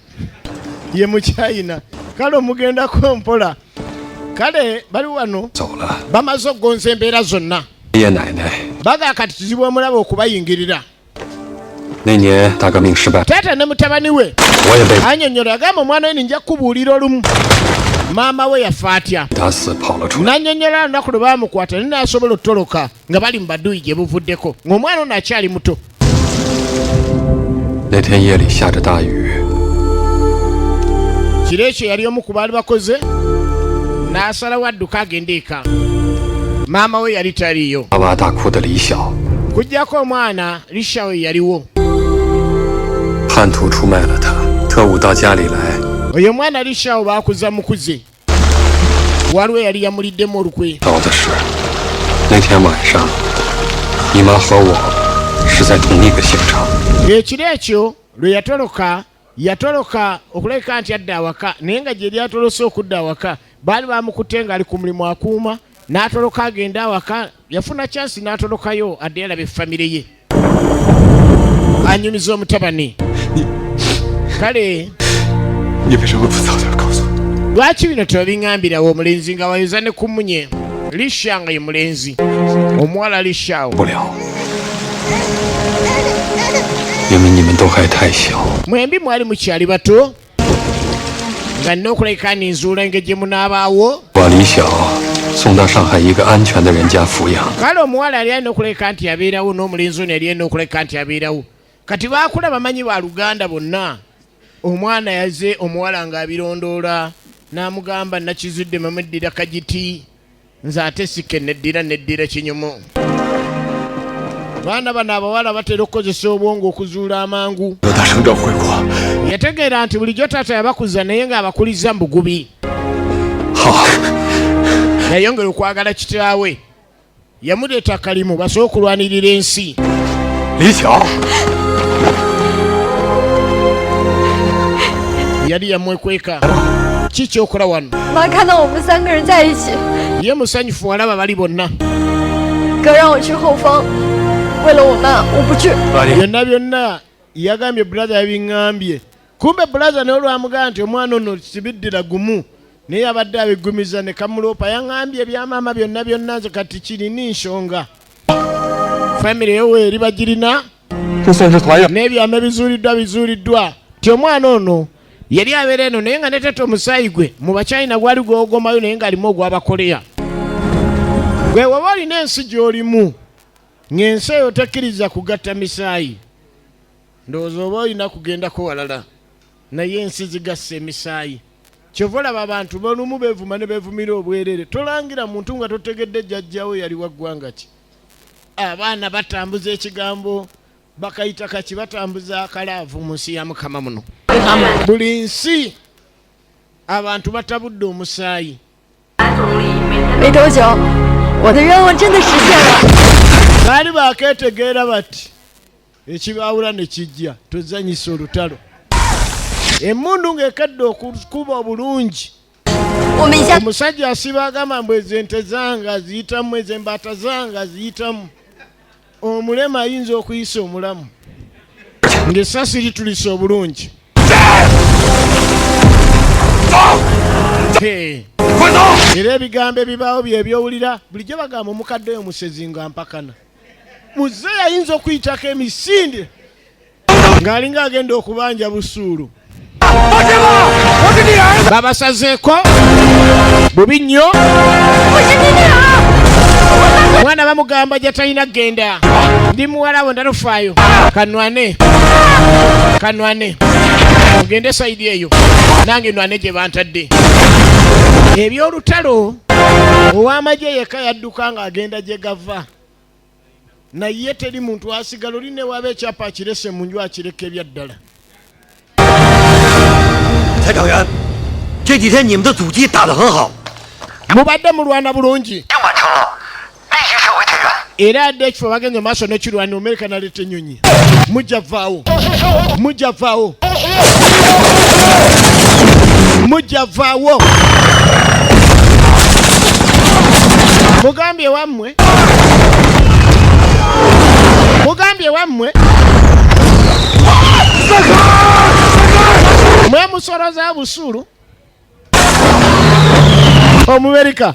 Ye muchina kale omugendako mpola kale bali wano 走了， bamaze okugonza embeera zonna. 爷爷奶奶 Baga kati kizibu omulaba okubayingirira. 那年大革命失败， Taata ne mutabani we 我也被 anyonnyola agamba omwana we ninja kukubuulira olumu maama we yafa atya. 打死跑了出来。 N'annyonnyola olunaku lwe baamukwata naye n'asobola okutoloka nga bali mu baduyi gye buvuddeko ng'omwana ono akyali muto. 那天夜里下着大雨， Kiro ekyo yali omu ku baali bakoze n'asalawo adduka agende eka maama we yali taliiyo. 哇哇大哭的李晓， Kuggyako omwana Lishawe yaliwo. 叛徒出卖了他，特务到家里来， Oyo omwana Lishawe baakuza mukuze waliwo yali yamuliddemu olukwe. 糟的是，那天晚上，你妈和我是在同一个刑场。 Ekiro ekyo lwe yatoloka yatoloka okulabika nti adda awaka naye nga gye lyatolose okudda awaka baali bamukutte ng'ali ku mulimu akuuma n'atoloka agenda awaka yafuna chansi n'atolokayo adde yalaba effamire ye anyumiza omutabani kale. 你为什么不早点告诉我？ Lwaki bino tebabiŋŋambirawo omulenzi nga wayoza ne kumunye Lisha nga ye mulenzi omuwala Lishawo. 不了，因为你们都还太小。 Mwembi mwali mukyali bato nga nina okulabika ninzuula engeri gye munaabaawo. 把李晓送到上海一个安全的人家抚养。 Kale omuwala yali alina okulabika nti abeerawo n'omulenzi ono yali alina okulabika nti abeerawo kati baakula bamanyi ba luganda bonna omwana yaze omuwala ng'abirondoola n'amugamba nakizudde mamuddira kagiti nze ate sikke neddira neddira kinyumu baana bano abawala batera okukozesa obwongo okuzuula amangu. 要打胜仗回国。 Yategeera nti bulijjo taata yabakuza naye ng'abakuliza mu bugubi. 好， Yayongera okwagala kitaawe yamuleeta kalimu basobole okulwanirira ensi. 李巧， Yali yamwekweka ki kyokola wano? 妈看到我们三个人在一起， Ye musanyufu walaba bali bonna. 哥让我去后方，为了我妈，我不去。 Byonna byonna yagambye brother yabiŋŋambye kumbe brother naye olwamugamba nti omwana ono sibiddira gumu naye yabadde abigumiza ne kamuloopa yaŋŋambye ebyamaama byonna byonna nze kati kirina ensonga famire yo eri bagirina 这算是团圆。 N'ebyama ebizuuliddwa bizuuliddwa nti omwana ono yali abeera eno naye nga ne tata omusaayi gwe mu bachina gwali gwogomayo naye ng'alimu ogw'abakoleya gwe waba olina ensi gy'olimu ng'ensi eyo tekkiriza kugatta misaayi ndowooza oba olina kugendako walala naye ensi zigassa emisaayi kyova olaba abantu bolumu beevuma ne beevumira obwerere tolangira muntu nga totegedde jjajjawo yali wa ggwanga ki abaana batambuza ekigambo bakayita kaki batambuza akalaavu mu nsi ya mukama muno buli nsi abantu batabudde omusaayi. 没多久，我的愿望真的实现了。 Baali bakeetegeera bati ekibaawula ne kijja tozanyisa olutalo emmundu ng'ekedde okukuba obulungi. 我们一下 Omusajja asiba agamba mbu ezo ente zange aziyitamu, ezo embaata zange aziyitamu. Omulema ayinza okuyisa omulamu ng'essasi litulisa obulungi. Hey. Era ebigambo ebibaawo byebyowulira bulijjo bagamba omukadde oyo musezi nga mpakana. Muzeeyi ayinza okuyitako emisinde ng'alinga agenda okubanja busuulu. Babasazeeko bubi nnyo. Mwana bamugamba gyatalina kugenda. Ndi muwala wo ndarufaayo. Kanwane, kanwane, ogende sayidi eyo nange nwane gye bantadde. Ebyolutalo ow'amagye yekka yadduka ng'agenda gye gava, naye teri muntu asigala. Oli newaba ekyapa akirese mu nju akireka ebyaddala. 蔡长元，这几天你们的阻击打得很好， Mubadde mulwana bulungi era adde ekifo bagenze maaso n'ekirwanira. Omerika naleeta ennyonyi. Mujja vaawo, mujja vaawo, mujja vaawo. Mugambye wammwe, mugambye wammwe mwe musoloza busuulu. Omumerika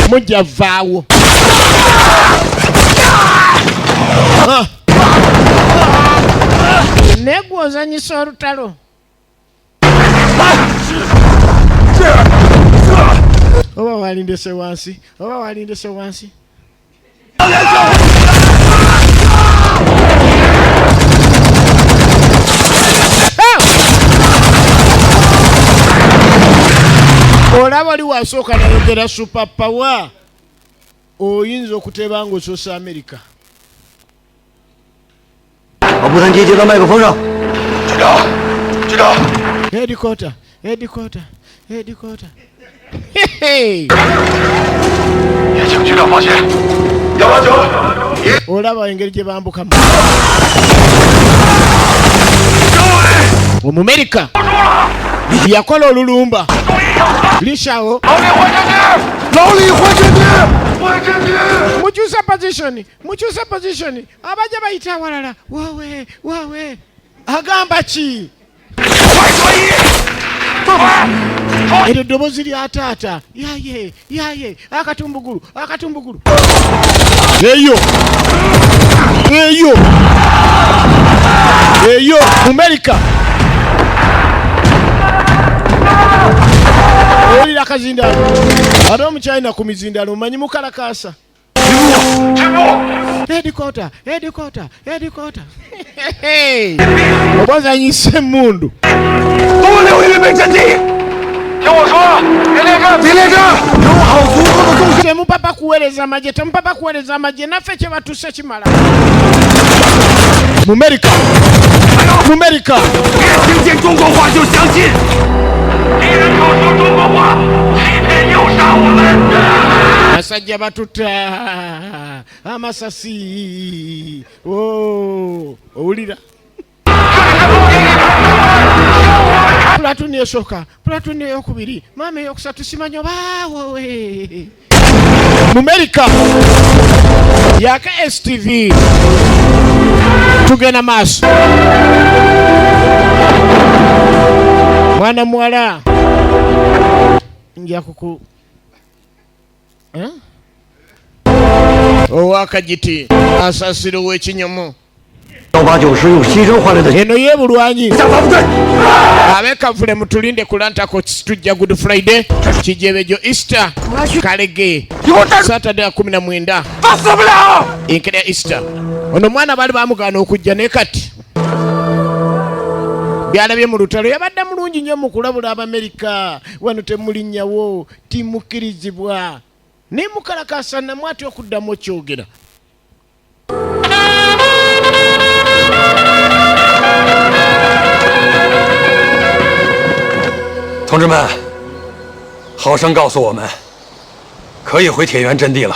mujja vaawo. Ah. Naye gwe ozanyisa olutalo oba walindese wansi, oba walindese wansi. Ah! Olaba oli wasooka nayogera super power, oyinza okuteeba ng'osoosa Amerika. 把步探机接到麦克风上。局长，局长， Headquarter, headquarter, headquarter. Hey! 也请局长放心，189， Olaba engeri gye bambukamu. Omumerika yakola olulumba lishawo. 老李回阵地，老李回阵地，回阵地。 Mukyuse position, mukyuse position, abajja bayita awalala. Wawe wawe agamba ki? Eryo ddoboozi lya taata. Yaye yaye, akatumbugulu, akatumbugulu eyo eyo eyo. Mumerika owulira akazindalo, ate omuchina ku mizindalo omanyi mukalakasa. Headquarter, headquarter, headquarter. Oba ozanyisa emmundu. 多留预备阵地。听我说，别列阵，别列阵，有好足够的纵 Temupapa kuweereza magye, temupapa kuweereza magye, naffe kye batuse kimala. Mumerika, mumerika. 别听见中国话就相信，敌人口说中国话，欺骗诱杀我们。 Basajja batuta amasasi. Oh, owulira platoon esooka, platoon eyokubiri, maama eyokusatu, simanyi obaawowe. Mumerika yaka STV, tugenda maaso. Mwana muwala nja kuku. Eh? Owakagiti asasira ow'ekinyomo. 189师用牺牲换来的。 Eno ye bulwanyi. 向咱们队。 Abekavule mutulinde ku lantako, tujja Good Friday, kijebejo, Easter, kalege Saturday ya 19. 他死不了。 Enkera ya Easter. Ono omwana baali bamugaana okujja, naye kati byalabye mu lutalo. Yabadde mulungi nnyo mu kulabula Abamerika, wano temulinnyawo, timukkirizibwa, naye mukalakasa namwe atya okuddamu okyogera. 同志们，好生告诉我们，可以回铁原阵地了。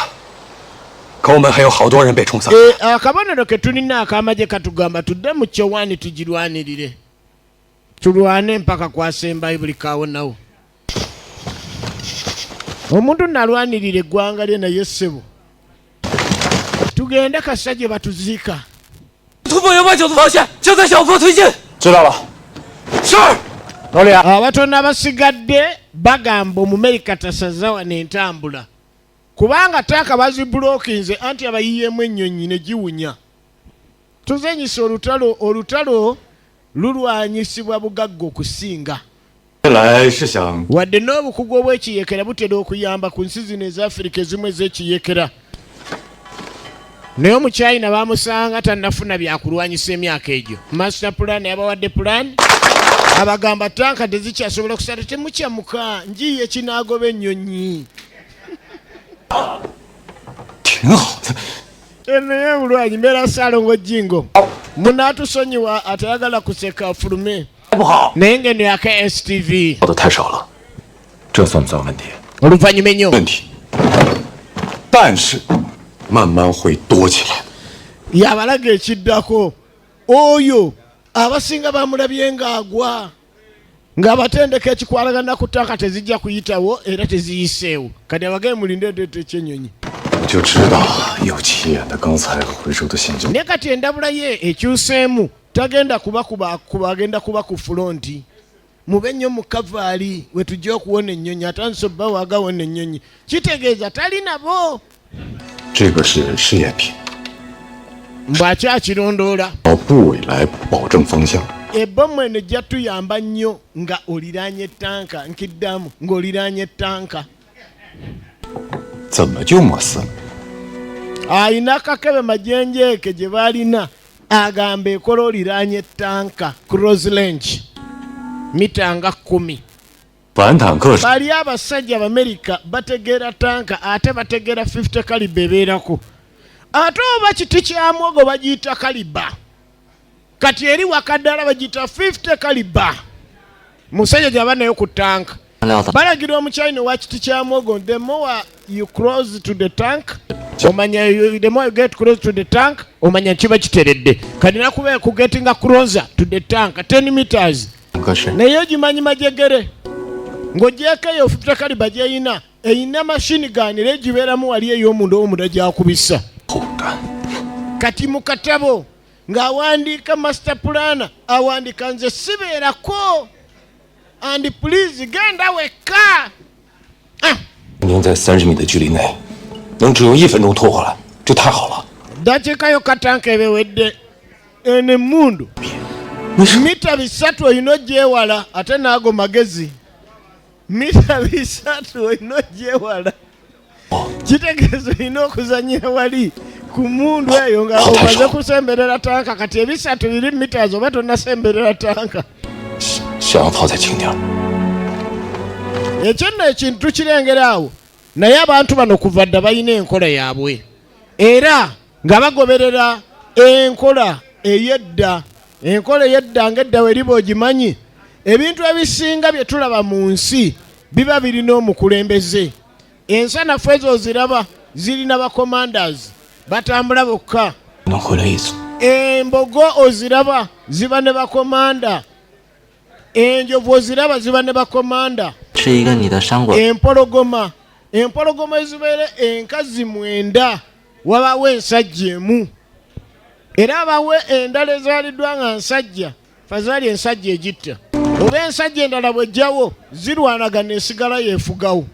可我们还有好多人被冲散。 E, akabonero ke tulina akamagye katugamba tudde mu kyowani tugirwanirire, tulwane mpaka kwasembayo buli kawonawo. Omuntu nalwanirira eggwanga lye naye ssebo tugende kasa gye batuziika. 突破189的防线，正在向后推进。知道了。是。 Abatono abasigadde bagamba Omumerika tasaza wano entambula kubanga taaka bazibulokinze anti abayiyeemu ennyonyi ne giwunya. Tuzenyisa olutalo, olutalo lulwanyisibwa bugagga okusinga. 来是想 Wadde n'obukugu obw'ekiyekera butera okuyamba ku nsi zino eza Afirika ezimu ez'ekiyekera, naye Omuchina bamusanga tannafuna byakulwanyisa emyaka egyo. Master plan yabawadde plan, abagamba tanka tezikyasobola kusala, temukyamuka njiye kinaagoba ennyonyi. 挺好的。 Eno yebulwanyi mbeera Saalongo Jingo, munatusonyiwa atayagala kuseka afulume, 不好， naye ngeno ya KSTV. 报的太少了，这算不算问题？ Oluvannyuma ennyo 问题，但是慢慢会多起来。 Yabalaga ekiddako. Oyo abasinga bamulabye ng'agwa ng'abatendeka ekikwalagana ku ttaka tezijja kuyitawo era teziyiseewo. Kati abagaye mulinde endeeta ekyenyonyi. 我就知道有气眼的钢材和回收的现金。 Naye kati endabula ye ekyuseemu, tagenda kubakuba kuba, agenda kuba ku front. Mube nnyo mu kavaali we tujja okuwona ennyonyi. Atandise obba wagawona ennyonyi, kitegeeza tali nabo. 这个是试验品， Mbw'akyakirondoola. 要部委来保证方向。 Ebbomu eno ejja tuyamba nnyo nga oliraanye ettanka. Nkiddamu, ng'oliraanye ettanka. 怎么就没事了？ Ayina kakebe majenjeeke gye balina, agamba ekola oliraanye ettanka cross range mita nga 10. 反坦克 Bali abasajja Abamerika bategeera tanka, ate bategeera 50 caliber ebeerako, ate oba kiti kya mwogo bagiyita caliber. Kati eri wakaddala bagiyita 50 caliber. Musajja gyaba nayo ku tanka, balagira Omuchina owa kiti kya mwogo, the more you close to the tank, omanya the more you get close to the tank, omanya kiba kiteredde. Kati nakubeera ku getting closer to the tank 10 meters. 可是 Naye ogimanyi majegere ng'ogyeko eyo 50 caliber gyeyina, eyina machine gun era egibeeramu wali ey'omunda ow'omunda gyakubisa. 后端 Kati mu katabo ng'awandiika master plan, awandiika nze sibeerako and please genda wekka. Ah, 您在30米的距离内，能只用1分钟拖回来，这太好了。 Dakiika yokka tanka ebewedde. Eno emmundu mita 300 olina ogyewala, ate n'ago magezi mita 300 olina ogyewala, kitegeeza olina okuzanyira wali ku mundu eyo nga omaze kusemberera tanka. Kati ebisatu biri meters oba tonnasemberera tanka. 想要炮再轻点儿。 Ekyo nno ekintu tukirengera awo, naye abantu bano kuva dda balina enkola yaabwe era nga bagoberera enkola ey'edda. Enkola ey'edda ng'edda weriba ogimanyi, ebintu ebisinga bye tulaba mu nsi biba birina omukulembeze. Ensanafu ezo oziraba zirina bacommanders, batambula bokka. 能回来一次。 Embogo oziraba ziba ne bacommander, enjovu oziraba ziba ne bacommander. 吃一个你的山果。 Empologoma, empologoma ezibeera enkazi 9, wabawo ensajja emu, era abawe endala ezaaliddwa nga nsajja. Fazaali ensajja egitta oba ensajja endala bwejjawo zirwanagana, esigala yeefugawo.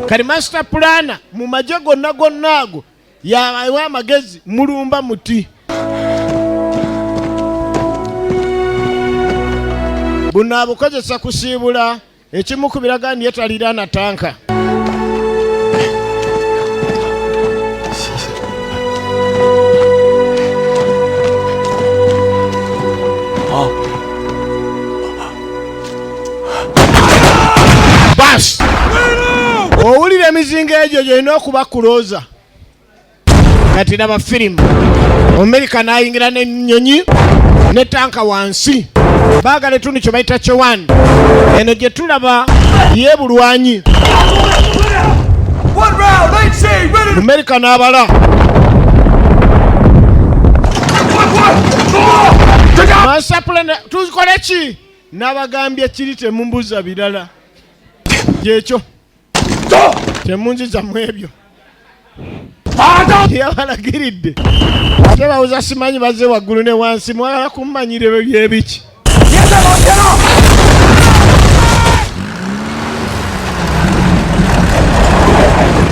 Kati master planner mu magye gonna gonna ago yabawa amagezi, mulumba muti. Buno abukozesa kusiibula ekimu ku biraga nti ye taliraana tanka. Basi owulira emizinga egyo gyolina okuba kulooza. Kati laba firimu, Omerika n'ayingira n'ennyonyi ne tanka wansi, baagala etundu kye bayita kyewan eno gye tulaba yebulwanyi. One round, HC, ready to Omerika n'abala masapulene, tukole ki? N'abagambye kiri, temumbuza birala gyekyo. Temunziza mu ebyo. Yabalagiridde ate bawuza simanyi bazze waggulu ne wansi, mwagala kummanyira ebyo byebiki.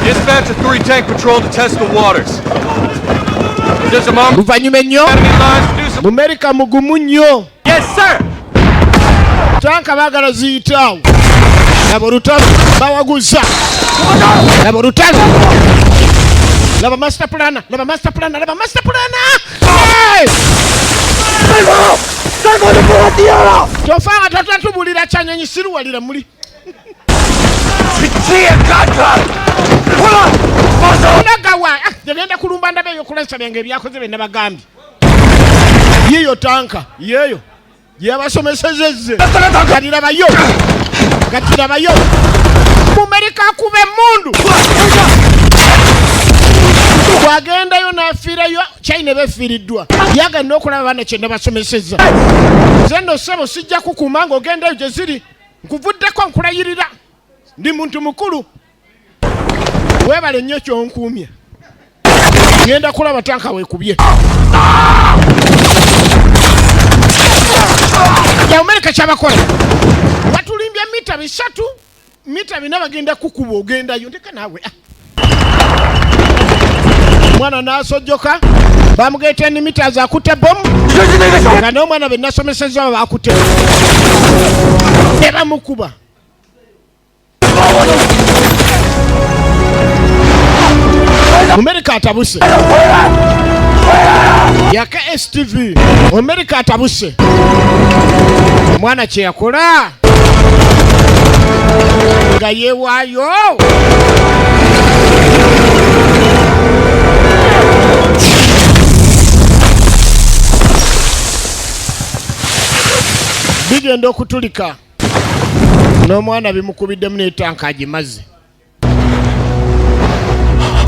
Dispatch a 3-tank patrol to test the waters. Disarm Luvannyuma ennyo enemy lines to do some. Mumerika mugumu nnyo. Yes, sir! Tanka baagala ziyitaawo. Laba olutalo bawaguza, laba olutalo, laba master plana, laba master plana, laba master plana. Hey! Tofanga totatubulira kyanyonyi siruwalira muli nagawa. Genda kulumba ndabe eyokulansa byange ebyakoze bye nabagambye. Yiyo tanka yeeyo yabasomesezezze katirabayo, katirabayo. Mumerika akuba emmundu bwagendayo n'afiirayo. China befiiriddwa yagenda okulaba baana kye nabasomesezza. Nze nno ssebo sijja kukuuma ng'ogendayo gye ziri, nkuvuddeko nkulayirira, ndi muntu mukulu, weebale nnyo kyonkuumye. Ngenda kulaba tanka weekubye. Amerika kyabakola batulimbya mita 3 mita 4 bagenda kukuba ogendayo ndeka naawe. Mwana n'asojjoka bamugeeta 10 meters akutte bomu nga n'omwana be nasomesezza bakutte ne bamukuba. Amerika atabuse yaka STV. Amerika atabuse omwana kye yakola nga yeewaayo. Bigenda okutulika n'omwana bimukubiddemu n'etanka agimaze,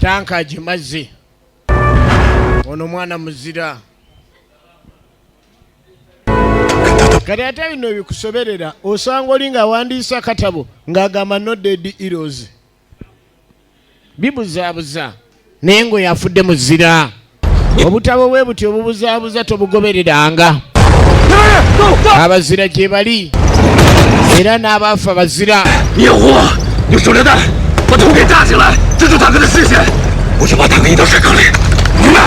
tanka agimaze. Ono mwana muzira. Kati ate bino bikusoberera, osanga oli ng'awandiisa akatabo ng'agamba no dead heroes. Bibuzaabuza naye ngo yafudde muzira. Obutabo bwe buti obubuzaabuza tobugobereranga. Abazira gye bali era n'abaafa bazira. 灭火！用手榴弹把头给炸起来，遮住坦克的视线。我就把坦克引到水坑里。明白？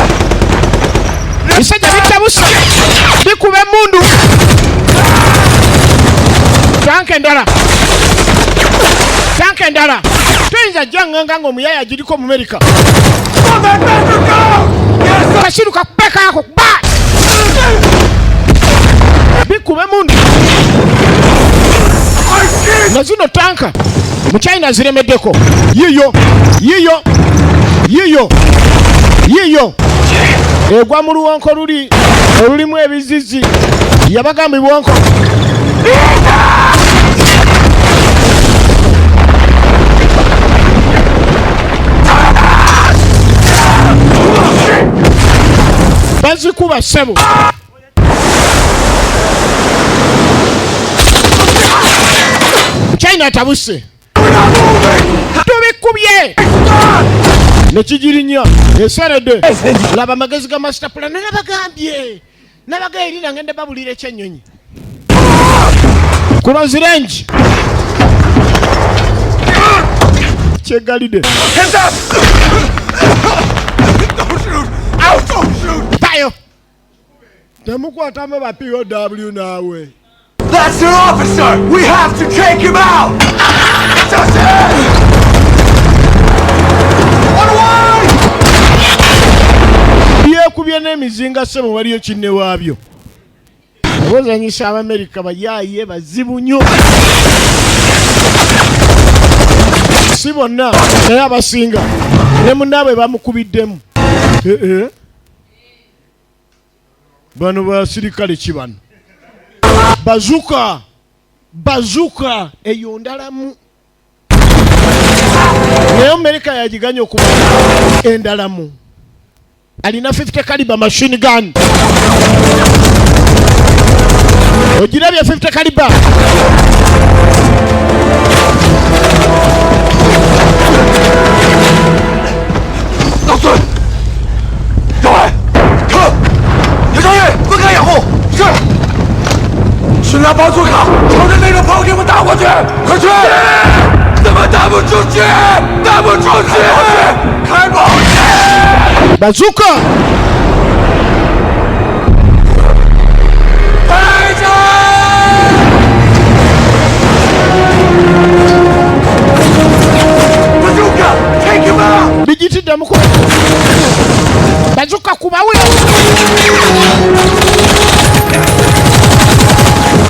Bisajja bitabuse bikuba emmundu. Tanka endala, tanka endala. Toyinza jjanganga ng'omuyaya agiriko mu Amerika. Kasiru kakubekaako kuba bikuba emmundu. Na zino tanka mu China ziremeddeko. Yiyo yiyo yiyo yiyo egwa mu luwonko luli olulimu ebizizi. Yabagamba ebiwonko bazikuba ssebo. China atabuse tubikubye nekigirinya eseredde. Laba amagezi ga master plan. Nabagambye nabagaye eri nangenda babulira ekyennyonyi close range kyegalidde. Hands up! Don't shoot! Out! Don't shoot! Bayo temukwatamu ba POW naawe. That's their officer! We have to take him out! Just it! One away! Byekubye n'emizinga ssebo waliyo kinne waabyo. Obozanyisa Abamerika bayaaye bazibu nnyo. Si bonna naye abasinga ne munnaabwe bamukubiddemu. Bano basirikale ki bano? Bazuka bazuka eyo ndalamu. Naye Amerika yagiganya okuba endalamu. Alina 50 caliber machine gun. Ogirabye 50 caliber. 商运，分开掩护。是。是拿巴祖卡，朝着那个炮给我打过去！快去！怎么打不出去？打不出去！开炮去！巴祖卡。排长！巴祖卡，take him out！ Bijitidde mukulu. Bazuka kubawe.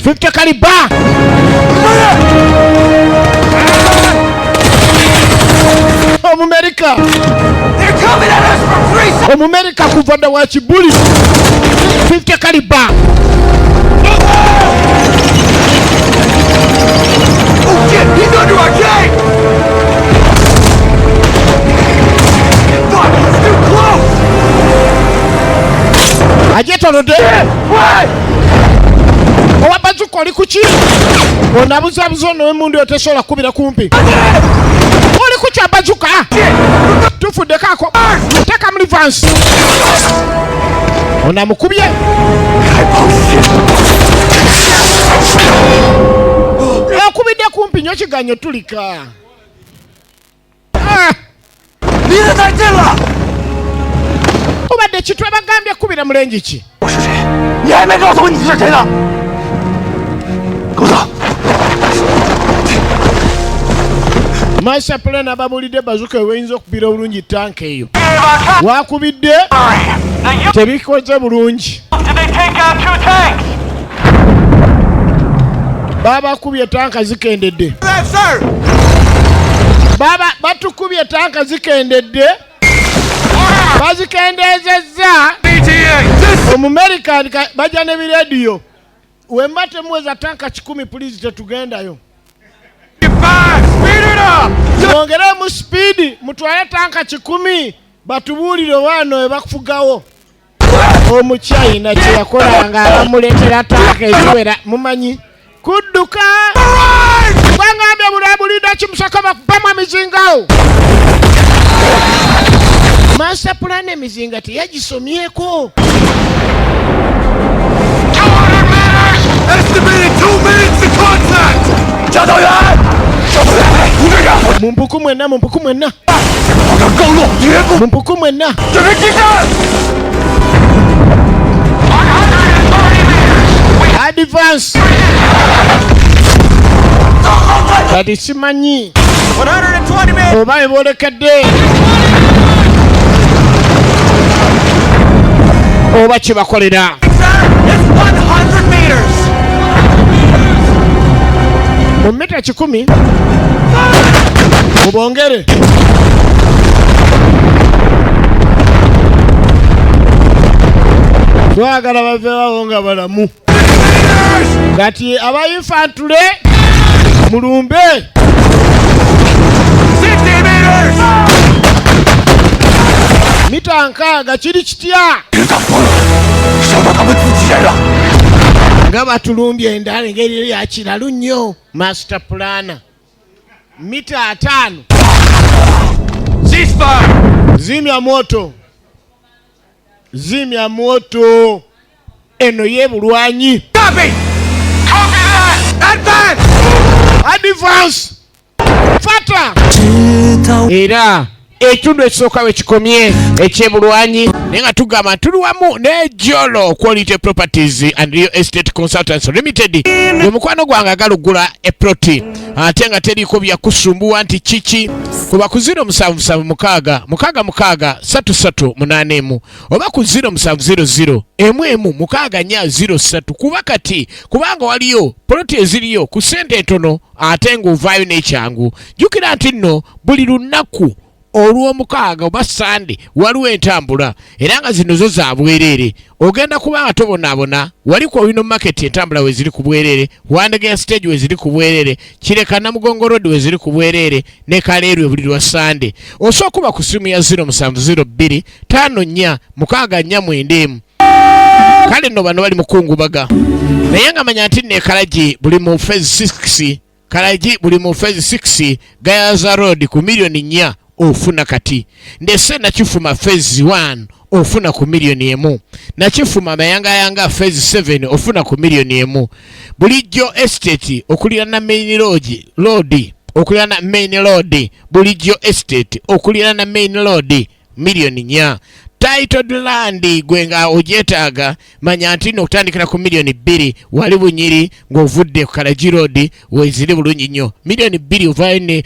50 caliber. Omumerika. Omumerika kuva dda wa kibuli. 50 caliber. Oh shit, he's under our tank! Fuck, he's too close! Agyetolodde. What? Owa bazuka oli kuki? Onabuzabuza ono emundu otesobola kukubira kumpi. Oli ku kya bazuka? Tufuddeko ako. Teeka mu reverse. Ono amukubye. Okubidde kumpi nnyo kiganyo tulika. Obadde ki twabagambye kukubira mulengi ki? 你还没告诉我你是谁呢！狗子， Master plan ababuulidde bazuka weyinza okubira obulungi tanka eyo. Wakubidde tebikoze bulungi. Babakubye tanka zikendedde. Baba batukubye tanka zikendedde. Bazikendezezza. Omumerika bajja ne birediyo. Wemba temuweza tanka 10 please tetugendayo. Mwongeremu speed mutwale tanka 10 batubuulire wano ebakufugawo. Omuchina kye yakolanga abamuleetera tanka eziwera mumanyi kudduka. Bwangambye bulabulidde kimusaka bakubamu emizingawo. Master plan emizinga teyagisomyeko. Estimated 2 minutes to contact! 教导员， Mumpuku mwenna, mumpuku mwenna. Mumpuku mwenna. 准备击战！ Advance. Kati simanyi oba ebolekedde oba kibakolera. Mu mita 10 mubongere. Twagala baveewo nga balamu. Kati aba infantry mulumbe. 60 meters! Mita 60 kiri kitya? Nga batulumbye endala engeri ya kiralu nnyo. Master planner. Mita 5. Ceasefire! Zimya moto. Zimya moto. Eno ye bulwanyi. Copy! Copy that! Advance! Advance! Fata! Era ekitundu ekisooka we kikomye eky'ebulwanyi naye nga tugamba tuli wamu ne Jolo Quality Properties and Real Estate Consultants Limited. Omukwano gwange agalugula eploti ate nga teriiko byakusumbuwa nti kiki kuba ku 0776 66 3381 oba ku 0700 11 6403 kuba kati kubanga waliyo ploti eziriyo ku ssente entono ate ng'ovaayo n'ekyangu. Jjukira nti nno buli lunaku olw'omukaaga oba Sande waliwo entambula era nga zino zo za bwereere. Ogenda kuba nga tobonaabona. Wali ku Owino Market entambula we ziri ku bwereere, Wandegeya stage we ziri ku bwereere, Kireka Namugongo Road we ziri ku bwereere ne Kaleerwe buli lwa Sande. Osobola okuba ku ssimu ya 0702 54 641. Kale nno bano bali mu kungubaga naye nga manya nti nno Kalagi buli mu phase 6, Kalagi buli mu phase 6 Gayaza Road ku milioni 4 Ofuna kati ndese Nakifuma phase 1, ofuna ku miliyoni 1. Nakifuma Mayangayanga phase 7, ofuna ku miliyoni 1. Bulijjo Estate okulirana main road, okulirana main road. Bulijjo Estate okulirana main road, miliyoni 4. Titled land gwe nga ogyetaaga, manya nti nno okutandikira ku miliyoni 2. Wali Bunyiri ng'ovudde ku Kalagi Road, weziri bulungi nnyo. Miliyoni 2 ovaayo ne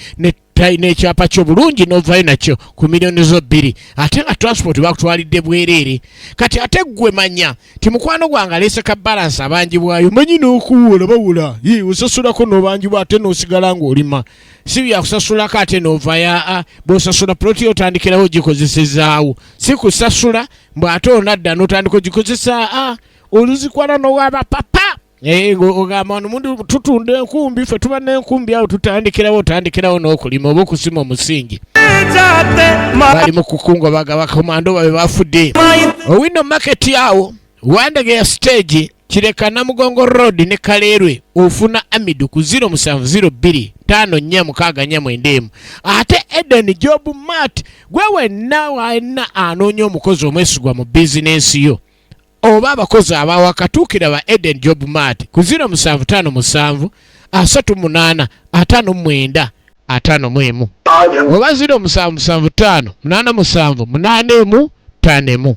n'ekyapa kyo bulungi, n'ovaayo nakyo ku miliyoni zo 2, ate nga transport bakutwalidde bwereere. Kati ate ggwe manya ti mukwano gwange aleese ka balance, abanjibwayo manyi n'okuwola bawula ye osasulako n'obanjibwa, ate n'osigala ng'olima. Si byakusasulako ate n'ovayo. Aa, bw'osasula ploti otandikirawo ogikozesezaawo, si kusasula mbw ate onadda n'otandika ogikozesa. Aa, oluzikwala n'owaba papa. Eh, ogamba wano mundu tutunda enkumbi, ffe tuba n'enkumbi awo, tutandikirawo, otandikirawo n'okulima oba okusima omusingi. Bali mu kukunga baga bakomando babe bafudde. Owino Market awo Wandegeya stage, Kireka Namugongo Road ne Kaleerwe. Ofuna Amidu ku 0702 5464 91. Ate Eden Job Mart, gwe wenna wenna anoonya omukozi omwesigwa mu bizinensi yo oba abakozi abawakatuukira ba Eden Job Mart ku 0757 38 59 51 oba 0775 87 81 51.